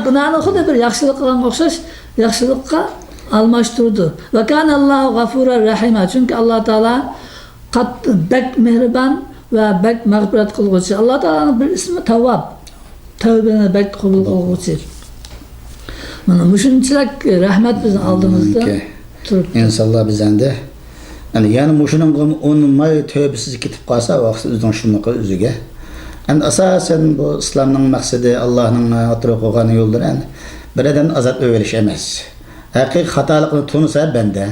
گۇناھنى خۇددى بىر ياخشىلىق قىلغانغا ئوخشاش ياخشىلىققا ئالماشتۇرىدۇ. ۋە كانەللاھۇ غەفۇرەر رەھىمە. چۈنكى ئاللا تائالا قات-، بەك مېھرىبان ۋە بەك مەغپىرەت قىلغۇچى. ئاللا تائالانىڭ بىر ئىسمى تەۋۋاب. تەۋبىنى بەك قوبۇل قىلغۇچى. مانا مۇشۇنچىلىك رەھمەت بىزنىڭ ئالدىمىزدا تۇرۇپتۇ. ئىنسانلار بىز ئەمدى، يەنى، يەنە مۇشۇنىڭغا ئۇنىماي تەۋبىسىز كېتىپ قالسا، ۋاقىت ئۆزىنىڭ شۇملۇقى ئۆزىگە. ئەمدى ئاساسەن بۇ ئىسلامنىڭ مەقسىتى، ئاللانىڭ ئوتتۇرىغا قويغان يوللىرى، ئەمدى بىر ئادەمنى ئازاب ئېلىۋېلىش ئەمەس. ھەقىقىي خاتالىقىنى تونۇسا بەندە،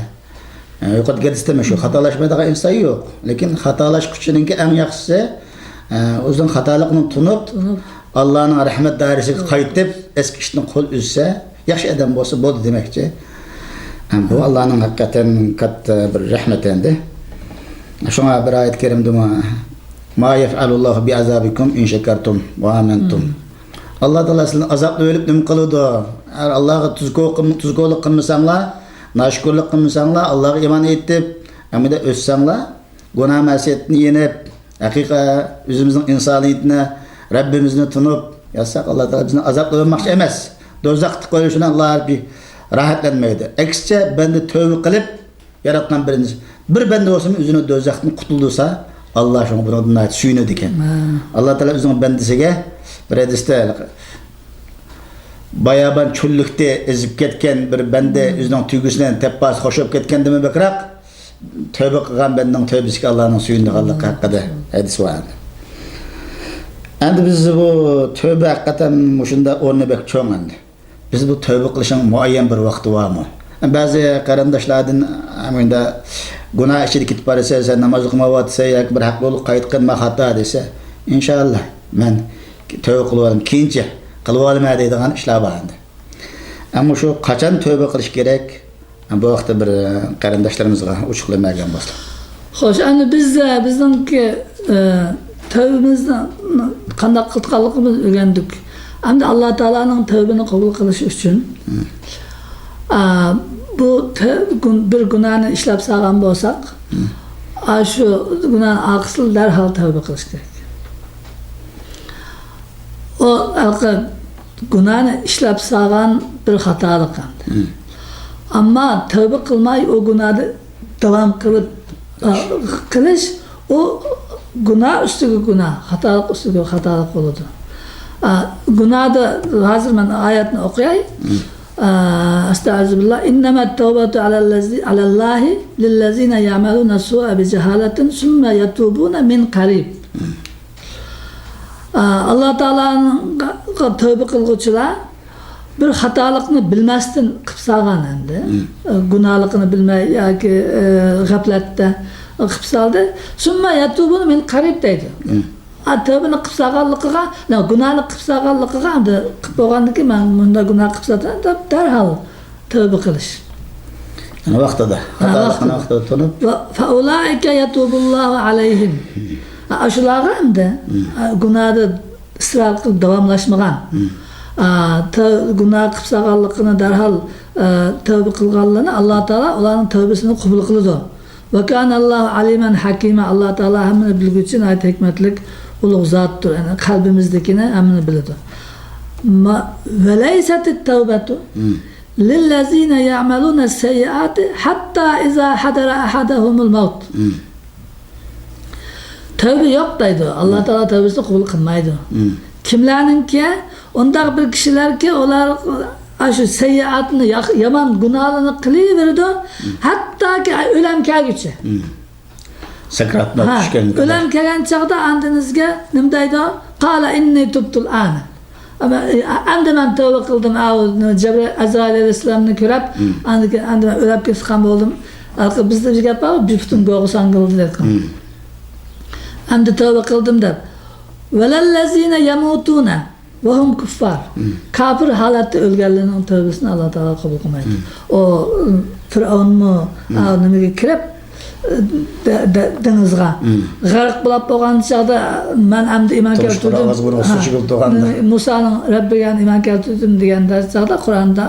ئە، يۇقىرىدا گەپ قىلدىم شۇ، خاتالاشمايدىغان ئىنسان يوق. لېكىن خاتالاشقۇچىنىڭكى ئەڭ ياخشىسى، ئە، ئۆزىنىڭ خاتالىقىنى تونۇپ، تونۇپ، ئاللانىڭ رەھمەت دائىرىسىگە قايتىپ، ئەسكى ئىشتىن قول ئۈزسە، ياخشى ئادەم بولسا بولدى دېمەكچى. ئە، بۇ ئاللانىڭ ھەقىقەتەن كاتتا بىر رەھمىتى ئەمدى. شۇڭا بىر ئايەت كەرىمدىمۇ، ما يفعل الله بعذابكم إن شكرتم وآمنتم. ئاللا تائالا سىلەرنى ئازابلىۋېلىپ نېمە قىلىدۇ؟ ئەگەر ئاللاغا تۇزكو قىلم-، تۇزكولۇق قىلمىساڭلار، ناشۈكۈرلۈك قىلمىساڭلار، ئاللاغا ئىمان ئېيتىپ، ھەمدە ئۆتسەڭلار، گۇناھ مەسىيەتتىن يېنىپ، ھەقىقەت ئۆزىمىزنىڭ ئىنسانىيىتىنى، رەببىمىزنى تونۇپ ياتساق، ئاللا تائالا بىزنى ئازابلىۋالماقچى ئەمەس. دوزاختا قويۇشىدىن ئاللا راھەتلەنمەيدۇ. ئەكسىچە، بەندە تەۋبە قىلىپ، ياراتقان بىرىنچى، بىر بەندە بولسىمۇ ئۆزىنى دوزاختىن قۇتۇلدۇرسا، ئاللا شۇڭا بۇنىڭدىن ناھايىتى سۆيۈنىدىكەن. ھە. ئاللا تائالا ئۆزىنىڭ بەندىسىگە بىر ھەدىستە، بايابان چۆللۈكتە ئېزىپ كەتكەن بىر بەندە ئۆزىنىڭ تۆگىسىنى تەپپاسى خوش بولۇپ كەتكەندىنمۇ بەكرەك، تەۋبە قىلغان بەندىنىڭ تەۋبىسىگە ئاللانىڭ سۆيۈنىدىغانلىقى ھەققىدە ھەدىس بار. ئەمدى بىز بۇ تەۋبە ھەقىقەتەن مۇشۇنداق ئورنى بەك چوڭ ئەمدى. بىز بۇ تەۋبە قىلىشنىڭ مۇئەييەن بىر ۋاقتى بارمۇ؟ بەزى قېرىنداشلاردىن، ئەمدى گۇناھ ئىچىدە كېتىپ بارىسەن، سەن ناماز ئوقۇمايۋاتىسەن ياكى بىر ھەق بولۇپ قايتقىن، مەن خاتا دېسە، ئىنشائاللا، مەن تەۋبە قىلىۋالىمەن، كېيىنچە قىلىۋالىمەن دەيدىغان ئىشلار بار ئەمدى. ئەمما شۇ قاچان تەۋبە قىلىش كېرەك؟ بۇ ھەقتە بىر قېرىنداشلىرىمىزغا ئوچۇقلىما بەرگەن بولسا. خوش، ئەمدى بىز، بىزنىڭكى، ئە، تەۋبىمىزنى قانداق قىلىدىغانلىقىمىزنى ئۆگەندۇق. ئەمدى ئاللا تائالانىڭ تەۋبىنى قوبۇل قىلىشى ئۈچۈن، ئا، بۇ تە-، گۇن-، بىر گۇناھنى ئىشلەپ سالغان بولساق، ئا، شۇ گۇناھنىڭ ئارقىسىدا دەرھال تەۋبە قىلىش كېرەك. ئۇ ھېلىقى گۇناھنى ئىشلەپ سالغان بىر خاتالىق ئەمدى. ئەمما تەۋبە قىلماي ئۇ گۇناھدا داۋام قىلىپ، ئا، قىلىش، ئۇ گۇناھ ئۈستىگە گۇناھ، خاتالىق ئۈستىگە خاتالىق بولىدۇ. ئا، گۇناھدا ھازىر مەن ئايەتنى ئوقۇياي. ئا، ئەستەئىزۇبىللا. إنما التوبة على الذي-، على الله للذين يعملون السوء بجهالة ثم يتوبون من قريب. ئا، ئاللا تائالاغا تەۋبە قىلغۇچىلار بىر خاتالىقنى بىلمەستىن قىلىپ سالغان ئەمدى. ئە، گۇناھلىقىنى بىلمەي ياكى، ئە، غەپلەتتە قىلىپ سالدى. ثم يتوبون من قريب دەيدۇ. ئا، تەۋبىنى قىلىپ سالغانلىقىغا، نە، گۇناھنى قىلىپ سالغانلىقىغا، ئەمدى قىلىپ بولغاندىن كېيىن، مەن مۇنداق گۇناھ قىلىپ سالدىم دەپ دەرھال تەۋبە قىلىش. يەنى ۋاقتىدا، ھە، خاتالىقنى ۋاقتىدا. ۋاقتىدا تونۇپ. ۋە فەئۇلائىكە يەتۇبۇللاھۇ ئەلەيھىم. ئا، ئاشۇلارغا ئەمدى، ئا، گۇناھدا ئىسرار قىلىپ داۋاملاشمىغان، ئا، تە-، گۇناھ قىلىپ سالغانلىقىنى دەرھال، ئا، تەۋبە قىلغانلىرىنى ئاللا تائالا ئۇلارنىڭ تەۋبىسىنى قوبۇل قىلىدۇ. ۋە كانەللاھۇ ئەلىمەن ھەكىمە. ئاللا تائالا ھەممىنى بىلگۈچى، ناھايىتى ھېكمەتلىك، ئۇلۇغ زاتتۇر. يەنى قەلبىمىزدىكىنى ھەممىنى بىلىدۇ. ما-، ۋەلەيسەتىت تەۋبەتۇ لىللەزىنە يەئمەلۇنە سەييىئاتى ھەتتا ئىزا ھەدەرە ئەھەدەھۇمۇل مەۋت. تەۋبە يوق دەيدۇ. ئاللا تائالا تەۋبىسىنى قوبۇل قىلمايدۇ. كىملەرنىڭكى؟ ئۇنداق بىر كىشىلەركى، ئۇلار ئاشۇ سەييىئاتنى، ياخ-، يامان گۇناھلارنى قىلىۋېرىدۇ، ھەتتاكى ئۆلەم كەلگۈچە. سەكراتقا ھە، چۈشكەن ئۆلەم كەلگەن چاغدا ئاندىن بىزگە نېمە دەيدۇ؟ قال إني تبت الآن. ئەمما، ئە، ئەمدى مەن تەۋبە قىلدىم، ئاۋۇ جەبرائىل، ئەزرائىل ئەلەيھىسسالامنى كۆرۈپ، ئاندىن كېيىن ئەمدى مەن ئۆلۈپ كېتىدىغان بولدۇم. ھېلىقى بىزدە بىر گەپ بار، بىر پۇتۇم گوغا ساڭگىلىدى دەيدىغان. ئەمدى تەۋبە قىلدىم دەپ. ۋەلەللەزىنە يەمۇتۇنە ۋەھۇم كۇففار. كاپىر ھالەتتە ئۆلگەنلەرنىڭ تەۋبىسىنى ئاللا تائالا قوبۇل قىلمايدۇ. ئۇ، فىرئەۋنمۇ، ئا، نېمىگە كىرىپ، دە-، دە-، دېڭىزغا غەرق بولاپ بولغان چاغدا، مەن ئەمدى ئىمان كەلتۈردۈم. ھە، مۇسانىڭ رەببىگە ئىمان كەلتۈردۈم دېگەن چاغدا قۇرئاندا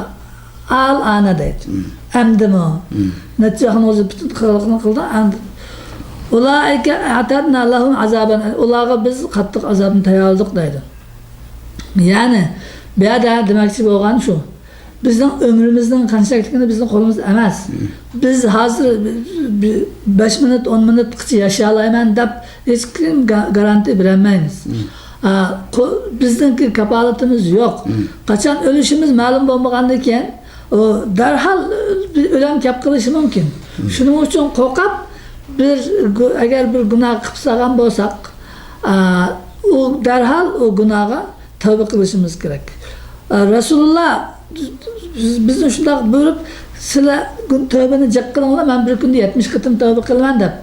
ئەل ئانە دەيدۇ. ئەمدىمۇ؟ نەچچە خىل پۈتۈن قىلغان قىلدى، ئەمدى. ئۇلائىكە ئەئتەدنا لەھۇم ئازابەن. ئۇلارغا بىز قاتتىق ئازابنى تەييارلىدۇق دەيدۇ. يەنى، بۇ يەردە دېمەكچى بولغان شۇ. بىزنىڭ ئۆمرىمىزنىڭ قانچىلىكلىكىنى بىزنىڭ قولىمىزدا ئەمەس. بىز ھازىر بىر بەش مىنۇت، ئون مىنۇتقىچە ياشىيالايمەن دەپ ھېچكىم گا-، گارانتىيە بېرەلمەيمىز. ئا، قو-، بىزنىڭكى كاپالىتىمىز يوق. قاچان ئۆلۈشىمىز مەلۇم بولمىغاندىن كېيىن، ئۇ دەرھال بىر ئۆلۈم كەپ قېلىشى مۇمكىن. شۇنىڭ ئۈچۈن قورقۇپ، بىر گۇ-، ئەگەر بىر گۇناھ قىلىپ سالغان بولساق، ئا، ئۇ دەرھال ئۇ گۇناھقا تەۋبە قىلىشىمىز كېرەك. ئا، رەسۇلۇللا بىز-، بىزنى شۇنداق بۇيرۇپ، سىلەر گۇ-، تەۋبىنى جىق قىلىڭلار، مەن بىر كۈندە يەتمىش قېتىم تەۋبە قىلىمەن دەپ.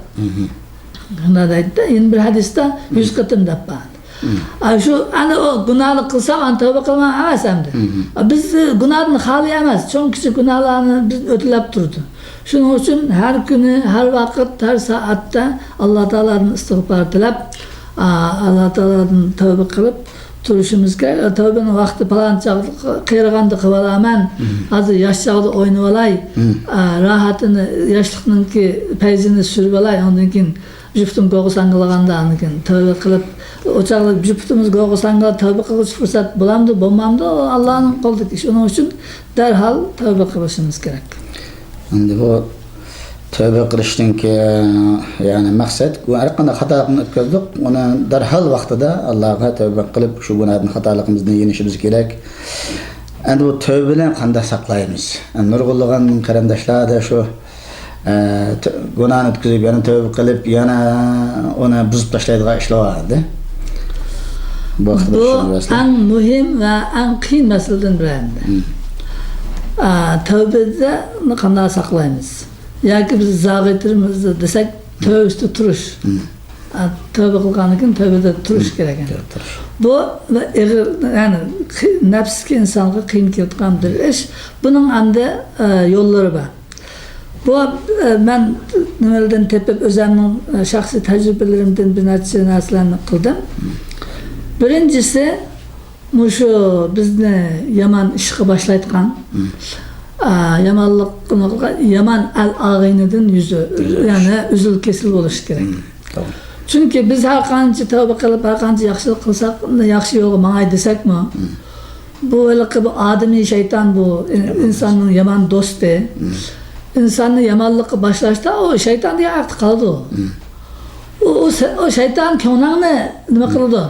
شۇنداق دەيدۇ-دە، يەنە بىر ھەدىستە يۈز قېتىم دەپ بار. ئا، شۇ، ئەنە ئۇ گۇناھنى قىلسام، ئەنە تەۋبە قىلماي ئەمەس ئەمدى. ئا، بىز گۇناھتىن خالىي ئەمەس، چوڭ كىچىك گۇناھلارنى بىز ئۆتىلەپ تۇرىدۇ. شۇنىڭ ئۈچۈن ھەر كۈنى، ھەر ۋاقىت، ھەر سائەتتە ئاللا تائالادىن ئىستىغپار تىلەپ، ئا، ئاللا تائالادىن تەۋبە قىلىپ تۇرۇشىمىز كېرەك. تەۋبىنىڭ ۋاقتى پالان چاغدا، قېرىغاندا قىلىۋالامەن، ھازىر ياش چاغدا ئوينىۋالاي، ئا، راھىتىنى، ياشلىقنىڭكى پەيزىنى سۈرۈۋالاي، ئاندىن كېيىن جۈپتىم گوغا ساڭگىلىغاندا، ئاندىن كېيىن تەۋبە قىلىپ، ئۇ چاغدا جۈپتىمىز گوغا ساڭگىلا تەۋبە قىلغۇچە پۇرسەت بولامدۇ، بولمامدۇ، ئۇ ئاللانىڭ قولىدىكى ئىش. ئۇنىڭ ئۈچۈن دەرھال تەۋبە قىلىشىمىز كېرەك. ئەمدى بۇ تەۋبە قىلىشتىنكى، يەنى مەقسەت، بۇ ھەر قانداق خاتالىقنى ئۆتكۈزدۇق، ئۇنى دەرھال ۋاقتىدا ئاللاغا تەۋبە قىلىپ، شۇ گۇناھتىن، خاتالىقىمىزدىن يېنىشىمىز كېرەك. ئەمدى بۇ تەۋبىنى قانداق ساقلايمىز؟ نۇرغۇنلىغان قېرىنداشلاردا شۇ ئە، تۆ-، گۇناھنى ئۆتكۈزۈپ، يەنە تەۋبە قىلىپ، يەنە ئۇنى بۇزۇپ تاشلايدىغان ئىشلار بار ئىدى. بۇ ھەققىدە بۇ چۈشەندۈرەسىلەر؟ ئەڭ مۇھىم ۋە ئەڭ قىيىن مەسىلىدىن بىرى ئەمدى. ئە، تەۋبىنى قانداق ساقلايمىز؟ ياكى بىز زاغىتىرمىز دېسەك، تەۋبە ئۈستىدە تۇرۇش. ئە، تەۋبە قىلغاندىن كېيىن تەۋبىدە تۇرۇش كېرەك ئەمدى. تەۋبىدە تۇرۇش. بۇ ئېغىر، يەنى قىي-، نەپسكە، ئىنسانغا قىيىن كېلىدىغان بىر ئىش. بۇنىڭ ئەمدى، ئە، يوللىرى بار. بۇ، ئە، مەن نېمىلەردىن تېپىپ، ئۆزۈمنىڭ، ئە، شەخسىي تەجرىبىلىرىمدىن بىر نەچچە نەرسىلەرنى قىلدىم. بىرىنچىسى، مۇشۇ بىزنى يامان ئىشقا باشلايدىغان، ئا، يامانلىق، يامان ئەل ئاغىنىدىن يۈز، يەنى ئۈزۈل كېسىل بولۇش كېرەك. چۈنكى بىز ھەر قانچە تەۋبە قىلىپ، ھەر قانچە ياخشىلىق قىلساق، ياخشى يولغا ماڭاي دېسەكمۇ، بۇ ھېلىقى بۇ ئادىمىي شەيتان بۇ ئىن-، ئىنساننىڭ يامان دوستى. ئىنساننى يامانلىققا باشلاشتا ئۇ شەيتان دېگەن ھەقتە قالىدۇ. ئۇ، ئۇ سە-، ئۇ شەيتان كۆڭلۈڭنى نېمە قىلىدۇ؟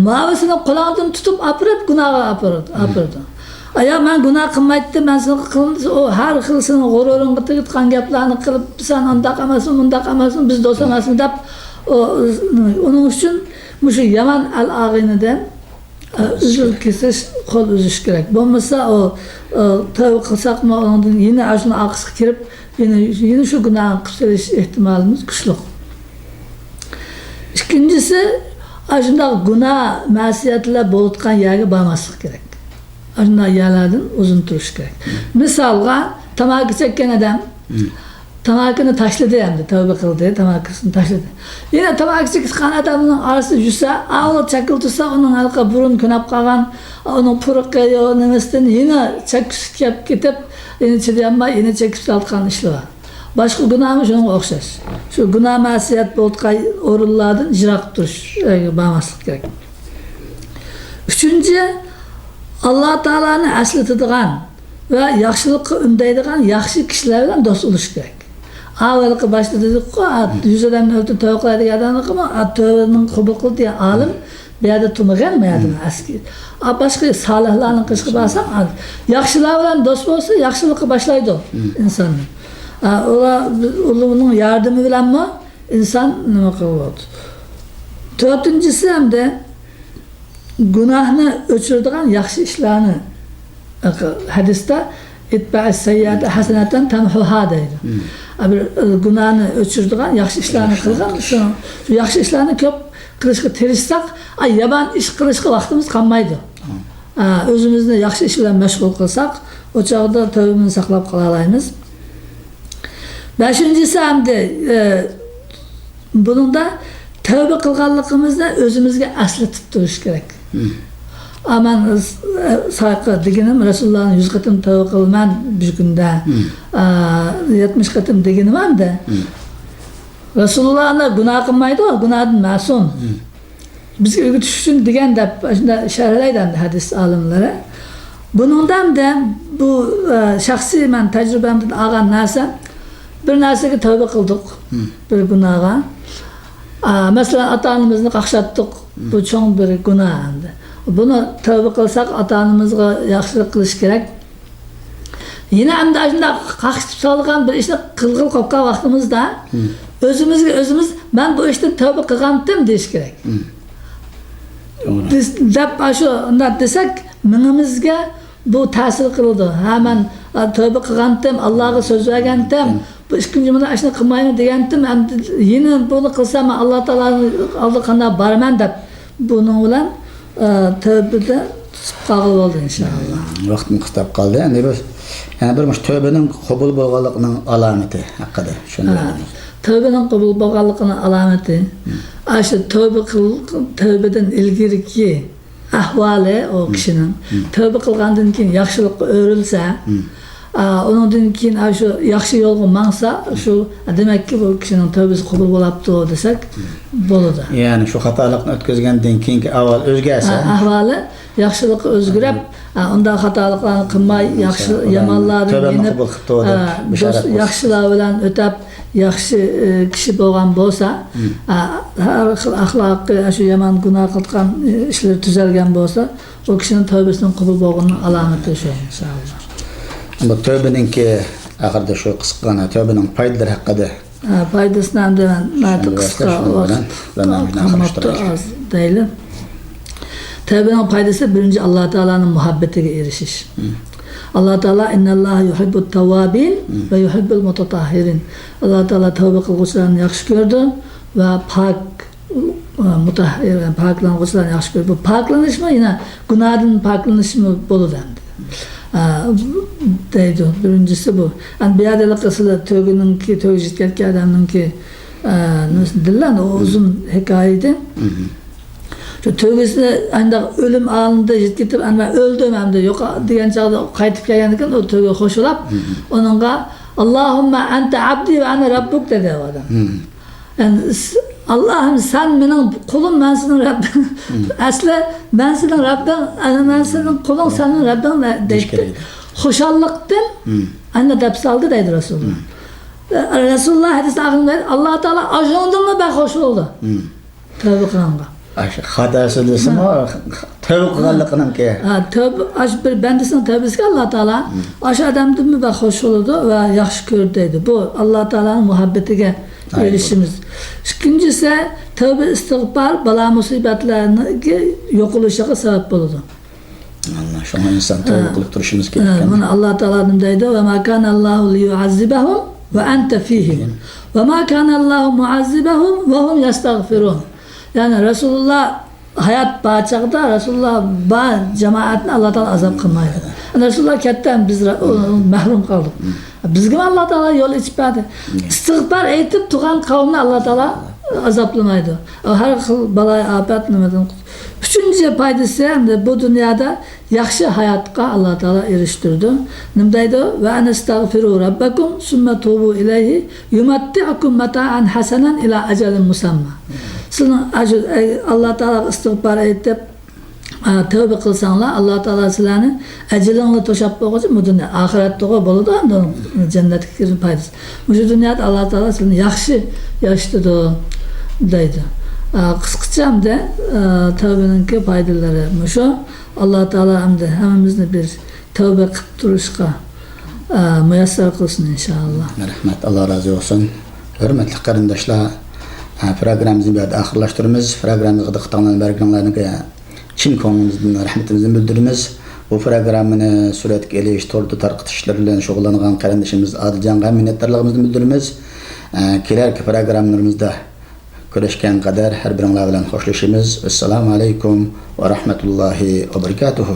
ماۋۇ سېنىڭ قولۇڭدىن تۇتۇپ ئاپىرىپ گۇناھقا ئاپىرىدۇ، ئاپىرىدۇ. ئايا، مەن گۇناھ قىلمايتتىم، مەن سېنىڭغا قىلدىم دېسە، ئۇ ھەر خىل سېنىڭ غۇرۇرۇڭغا تېگىدىغان گەپلەرنى قىلىپ، سەن ئانداق ئەمەسمۇ، مۇنداق ئەمەسمۇ، بىز دوست ئەمەسمۇ دەپ، ئۇ، ئۇنىڭ ئۈچۈن مۇشۇ يامان ئەل ئاغىنىدىن ئۈزۈل كېسىش، قول ئۈزۈش كېرەك. بولمىسا ئۇ، ئۇ، تەۋبە قىلساقمۇ، ئۇنىڭدىن يەنە ئاشۇنىڭ ئارقىسىغا كىرىپ، يەنە، يەنە شۇ گۇناھنى قىلىپ سېلىش ئېھتىمالىمىز كۈچلۈك. ئىككىنچىسى، ئاشۇنداق گۇناھ، مەسىيەتلەر بولىدىغان يەرگە بارماسلىق كېرەك. ئاشۇنداق يەرلەردىن ئۇزۇن تۇرۇش كېرەك. مىسالغا، تاماكا چەككەن ئادەم، تاماكىنى تاشلىدى ئەمدى، تەۋبە قىلدى، تاماكىسىنى تاشلىدى. يەنە تاماكا چېكىدىغان ئادەمنىڭ ئارىسىدا يۈرسە، ئاۋۇ چەككىلى تۇرسا، ئۇنىڭ ھېلىقى بۇرۇن كۆنۈپ قالغان، ئۇنىڭ پۇرىقى، يو، نېمىسىدىن يەنە چەككۈسى كېلىپ كېتىپ، يەنە چىدىيالماي، يەنە چېكىپ سالىدىغان ئىشلار بار. باشقا گۇناھمۇ شۇنىڭغا ئوخشاش. شۇ گۇناھ مەسىيەت بولىدىغان ئورۇنلاردىن يىراق تۇرۇش، ئۆيگە بارماسلىق كېرەك. ئۈچىنچى، ئاللا تائالانى ئەسلىتىدىغان ۋە ياخشىلىققا ئۈندەيدىغان ياخشى كىشىلەر بىلەن دوست بولۇش كېرەك. ئاۋۋالقى باشتا دېدۇققۇ، يۈز ئادەمنى ئۆلتۈرۈپ تەۋبە قىلاي دېگەن ئادەمنىڭ قىلما، تەۋبىنىڭ قوبۇل قىلدى دېگەن ئالىم بۇ يەردە تۇرمىغان، بۇ يەردە ئەسكى. ئا، باشقا سالىھلارنىڭ قېشىغا بارساڭ، ئا، ياخشىلار بىلەن دوست بولسا، ياخشىلىققا باشلايدۇ ئىنساننى. ئا، ئۇلار، ئۇلارنىڭ ياردىمى بىلەنمۇ ئىنسان نېمە قىلىۋاتىدۇ. تۆتىنچىسى ئەمدى گۇناھنى ئۆچۈرىدىغان ياخشى ئىشلارنى، ھەدىستە، «ئەتبەئىس سەييىئەتە ھەسەنەتەن تەمھۇھا» دەيدۇ. ئا، بىر، ئە، گۇناھنى ئۆچۈرىدىغان ياخشى ئىشلارنى قىلغان، شۇ، شۇ ياخشى ئىشلارنى كۆپ قىلىشقا تىرىشساق، ئا، يامان ئىش قىلىشقا ۋاقتىمىز قالمايدۇ. ئا، ئۆزىمىزنى ياخشى ئىش بىلەن مەشغۇل قىلساق، ئۇ چاغدا تەۋبىمىزنى ساقلاپ قالالايمىز. بەشىنچىسى ئەمدى، ئە، بۇنىڭدا تەۋبە قىلغانلىقىمىزنى ئۆزىمىزگە ئەسلىتىپ تۇرۇش كېرەك. ئا، مەن، ئە، سايقا دېگىنىم، رەسۇلۇللانى يۈز قېتىم تەۋبە قىلىمەن بىر كۈندە. ئا، يەتمىش قېتىم دېگىنىم ئەمدى. رەسۇلۇللا ئانا گۇناھ قىلمايدۇ، گۇناھتىن مەسۇم. بىزگە ئۆگىتىش ئۈچۈن دېگەن دەپ، شۇنداق شەرھلەيدۇ ئەمدى ھەدىس ئالىملىرى. بۇنىڭدا ئەمدى بۇ، ئە، شەخسىي مەن تەجرىبەمدىن ئالغان نەرسە، بىر نەرسىگە تەۋبە قىلدۇق، بىر گۇناھقا. ئا، مەسىلەن، ئاتا-ئانىمىزنى قاقشاتتۇق، بۇ چوڭ بىر گۇناھ ئەمدى. بۇنى تەۋبە قىلساق، ئاتا-ئانىمىزغا ياخشىلىق قىلىش كېرەك. يەنە ئەمدى ئاشۇنداق قاقشىتىپ سالغان بىر ئىشنى قىلغىلى قوپقان ۋاقتىمىزدا، ئۆزىمىزگە ئۆزىمىز، «مەن بۇ ئىشتىن تەۋبە قىلغانتىم» دېيىش كېرەك. توغرا. دېس-، دەپ ئاشۇ ئۇنداق دېسەك، مېڭىمىزگە بۇ تەسىر قىلىدۇ. «ھە، مەن، ئا، تەۋبە قىلغانتىم، ئاللاغا سۆز بەرگەنتىم، بۇ ئىككىنچى مۇنداق ئىشنى قىلمايمەن دېگەنتىم، ئەمدى يەنە بۇنى قىلسام، مەن ئاللا تائالانىڭ ئالدىغا قانداق بارىمەن؟» دەپ، بۇنىڭ بىلەن، ئا، تەۋبىدە تۇتۇپ قالغىلى بولدى، ئىنشائاللا. ۋاقتىمىز قىستاپ قالدى. ئەمدى بىز يەنە بىر مۇشۇ تەۋبىنىڭ قوبۇل بولغانلىقىنىڭ ئالامىتى ھەققىدە شۇنى ھە. بىلدىڭىز. تەۋبىنىڭ قوبۇل بولغانلىقىنىڭ ئالامىتى، ئاشۇ تەۋبە قىل-، تەۋبىدىن ئىلگىرىكى ئەھۋالى ئۇ كىشىنىڭ. تەۋبە قىلغاندىن كېيىن ياخشىلىققا ئۆرۈلسە، ئا، ئۇنىڭدىن كېيىن ئاشۇ ياخشى يولغا ماڭسا، شۇ، دېمەككى، بۇ كىشىنىڭ تەۋبىسى قوبۇل بولاپتۇ دېسەك بولىدۇ. يەنى شۇ خاتالىقنى ئۆتكۈزگەندىن كېيىنكى ئەھۋال ئۆزگەرسە. ئا، ئەھۋالى ياخشىلىققا ئۆزگىرىپ، ئا، ئۇنداق خاتالىقلارنى قىلماي، ياخشى، يامانلاردىن يېنىپ، ئا، دوست، ياخشىلار بىلەن ئۆتەپ، ياخشى، ئە، كىشى بولغان بولسا، ئە، ھەر خىل ئەخلاقى، شۇ يامان گۇناھ قىلغان، ئە، ئىشلىرى تۈزەلگەن بولسا، ئۇ كىشىنىڭ تەۋبىسىنىڭ قوبۇل بولغىنىنىڭ ئالامىتى شۇ، ئىنشائاللا. بۇ تەۋبىنىڭكى ئاخىرىدا شۇ قىسقىغىنە تەۋبىنىڭ پايدىلىرى ھەققىدە. ئە، پايدىسىنى ئەمدى مەن ناھايىتى قىسقا ۋاقىت قالماپتۇ، ئاز دەيلى. تەۋبىنىڭ پايدىسى، بىرىنچى، ئاللا تائالانىڭ مۇھەببىتىگە ئېرىشىش. ئاللا تائالا، «ئىنناللاھە يۇھىببۇت تەۋۋابىن ۋە يۇھىببۇل مۇتەتەھھىرىن». ئاللا تائالا تەۋبە قىلغۇچىلارنى ياخشى كۆرىدۇ ۋە پاك، ئە، مۇتەھھىر، پاكلانغۇچىلارنى ياخشى كۆرىدۇ. بۇ پاكلىنىشمۇ يەنە گۇناھدىن پاكلىنىشمۇ بولىدۇ ئەمدى. ئە، دەيدۇ. بىرىنچىسى بۇ. ئەمدى بۇ يەردە سىلەر تۆگىنىڭكى، تۆگە يېتىپ كەتكەن ئادەمنىڭكى، ئە، نېمىسى، دىللان، ئۇ ئۇزۇن ھېكايە ئىدى. شۇ تۆگىسىنى ئانداق ئۆلۈم ئالدىدا يىتىپ كېتىپ، ئەنە مەن ئۆلدۈم ئەمدى يوق دېگەن چاغدا قايتىپ كەلگەندىن كېيىن ئۇ تۆگە خوش بولاپ، ئۇنىڭغا، «ئاللاھۇممە ئەنتە ئەبدى ۋە ئەنە رەببۇك» دېدى ئۇ ئادەم. يەنى، «ئاللاھىم، سەن مېنىڭ قۇلۇم، مەن سېنىڭ رەببىڭ.» ئەسلى، «مەن سېنىڭ رەببىڭ، ئەنە مەن سېنىڭ قۇلۇڭ، سەن مېنىڭ رەببىڭ» دەيتتى. دېيىشكەن ئىدى. خۇشاللىقتىن ئەنە دەپ سالدى دەيدۇ رەسۇلۇللا. رەسۇلۇللا ھەدىسنىڭ ئاخىرىدا دەيدۇ، «ئاللا تائالا ئاشۇنىڭدىنمۇ بەك خوش بولدى.» تەۋبە قىلغانغا. ئاشۇ خاتا سۆزلىسىمۇ، تەۋبە قىلغانلىقىنىڭكى. ھە، تەۋبە، ئاشۇ بىر بەندىسىنىڭ تەۋبىسىگە ئاللا تائالا ئاشۇ ئادەمدىنمۇ بەك خوش بولىدۇ ۋە ياخشى كۆرىدۇ دەيدۇ. بۇ ئاللا تائالانىڭ مۇھەببىتىگە ئېرىشىشىمىز. ئىككىنچىسى، تەۋبە ئىستىغپار بالا مۇسىبەتلەرنىڭ يوقىلىشىغا سەۋەب بولىدۇ. ئاللا، شۇڭا ئىنسان تەۋبە قىلىپ تۇرۇشىمىز كېرەك ئىكەن. بۇنى ئاللا تائالا نېمە دەيدۇ؟ «ۋە ما كانەللاھۇ لىيۇئەززىبەھۇم ۋە ئەنتە فىھىم. ۋە ما كانەللاھۇ مۇئەززىبەھۇم ۋە ھۇم يەستەغفىرۇن.» يەنى رەسۇلۇللا ھايات بار چاغدا، رەسۇلۇللا بار جامائەتنى ئاللا تائالا ئازاب قىلمايدۇ. رەسۇلۇللا كەتتى، بىز رە-، ئۇ، مەھرۇم قالدۇق. بىزگىمۇ ئاللا تائالا يول ئېچىپ بەردى. ئىستىغپار ئېيتىپ تۇرغان قەۋمنى ئاللا تائالا ئازابلىمايدۇ. ھەر خىل بالايىئاپەت نېمىدىن قۇت-، ئۈچىنچى پايدىسى، ئەمدى بۇ دۇنيادا ياخشى ھاياتقا ئاللا تائالا ئېرىشتۈرىدۇ. نېمە دەيدۇ؟ «ۋە ئەنىستەغفىرۇ رەببەكۇم سۈممە تۇبۇ ئىلەيھى يۇمەتتىئكۇم مەتائەن ھەسەنەن ئىلا ئەجەلىن مۇسەمما.» سىلەر ئەجە-، ئەي، ئاللا تائالاغا ئىستىغپار ئېيتىپ، ئا، تەۋبە قىلساڭلار، ئاللا تائالا سىلەرنى ئەجىلىڭلار توشاپ بولغۇچە، بۇ دۇنيا، ئاخىرەتتىغۇ بولىدۇ، ئاندىن جەننەتكە كىرىش پايدىسى. مۇشۇ دۇنيادا ئاللا تائالا سىلەرنى ياخشى ياشىتىدۇ، دەيدۇ. ئا، قىسقىچە ئەمدى، ئا، تەۋبىنىڭكى پايدىلىرى مۇشۇ. ئاللا تائالا ئەمدى ھەممىمىزنى بىر تەۋبە قىلىپ تۇرۇشقا، ئا، مۇيەسسەر قىلسۇن، ئىنشائاللا. رەھمەت، ئاللا رازى بولسۇن. ھۆرمەتلىك قېرىنداشلار، ئا، پروگراممىمىزنى بۇ يەردە ئاخىرلاشتۇرىمىز. پروگراممىمىزغا دىققىتىڭلارنى بەرگىنىڭلارنى چىن كۆڭلىمىزدىن رەھمىتىمىزنى بىلدۈرىمىز. بۇ پروگراممىنى سۈرەتكە ئېلىش، توردا تارقىتىشلىرى بىلەن شۇغۇللانغان قېرىندىشىمىز ئادىلجانغا ھەم مىننەتدارلىقىمىزنى بىلدۈرىمىز. ئە، كېلەركى پروگراممىلىرىمىزدا كۆرۈشكەن قەدەر ھەر بىرىڭلار بىلەن خوشلىشىمىز. ئەسسالامۇ ئەلەيكۇم ۋە رەھمەتۇللاھى ۋە بەرىكاتۇھۇ.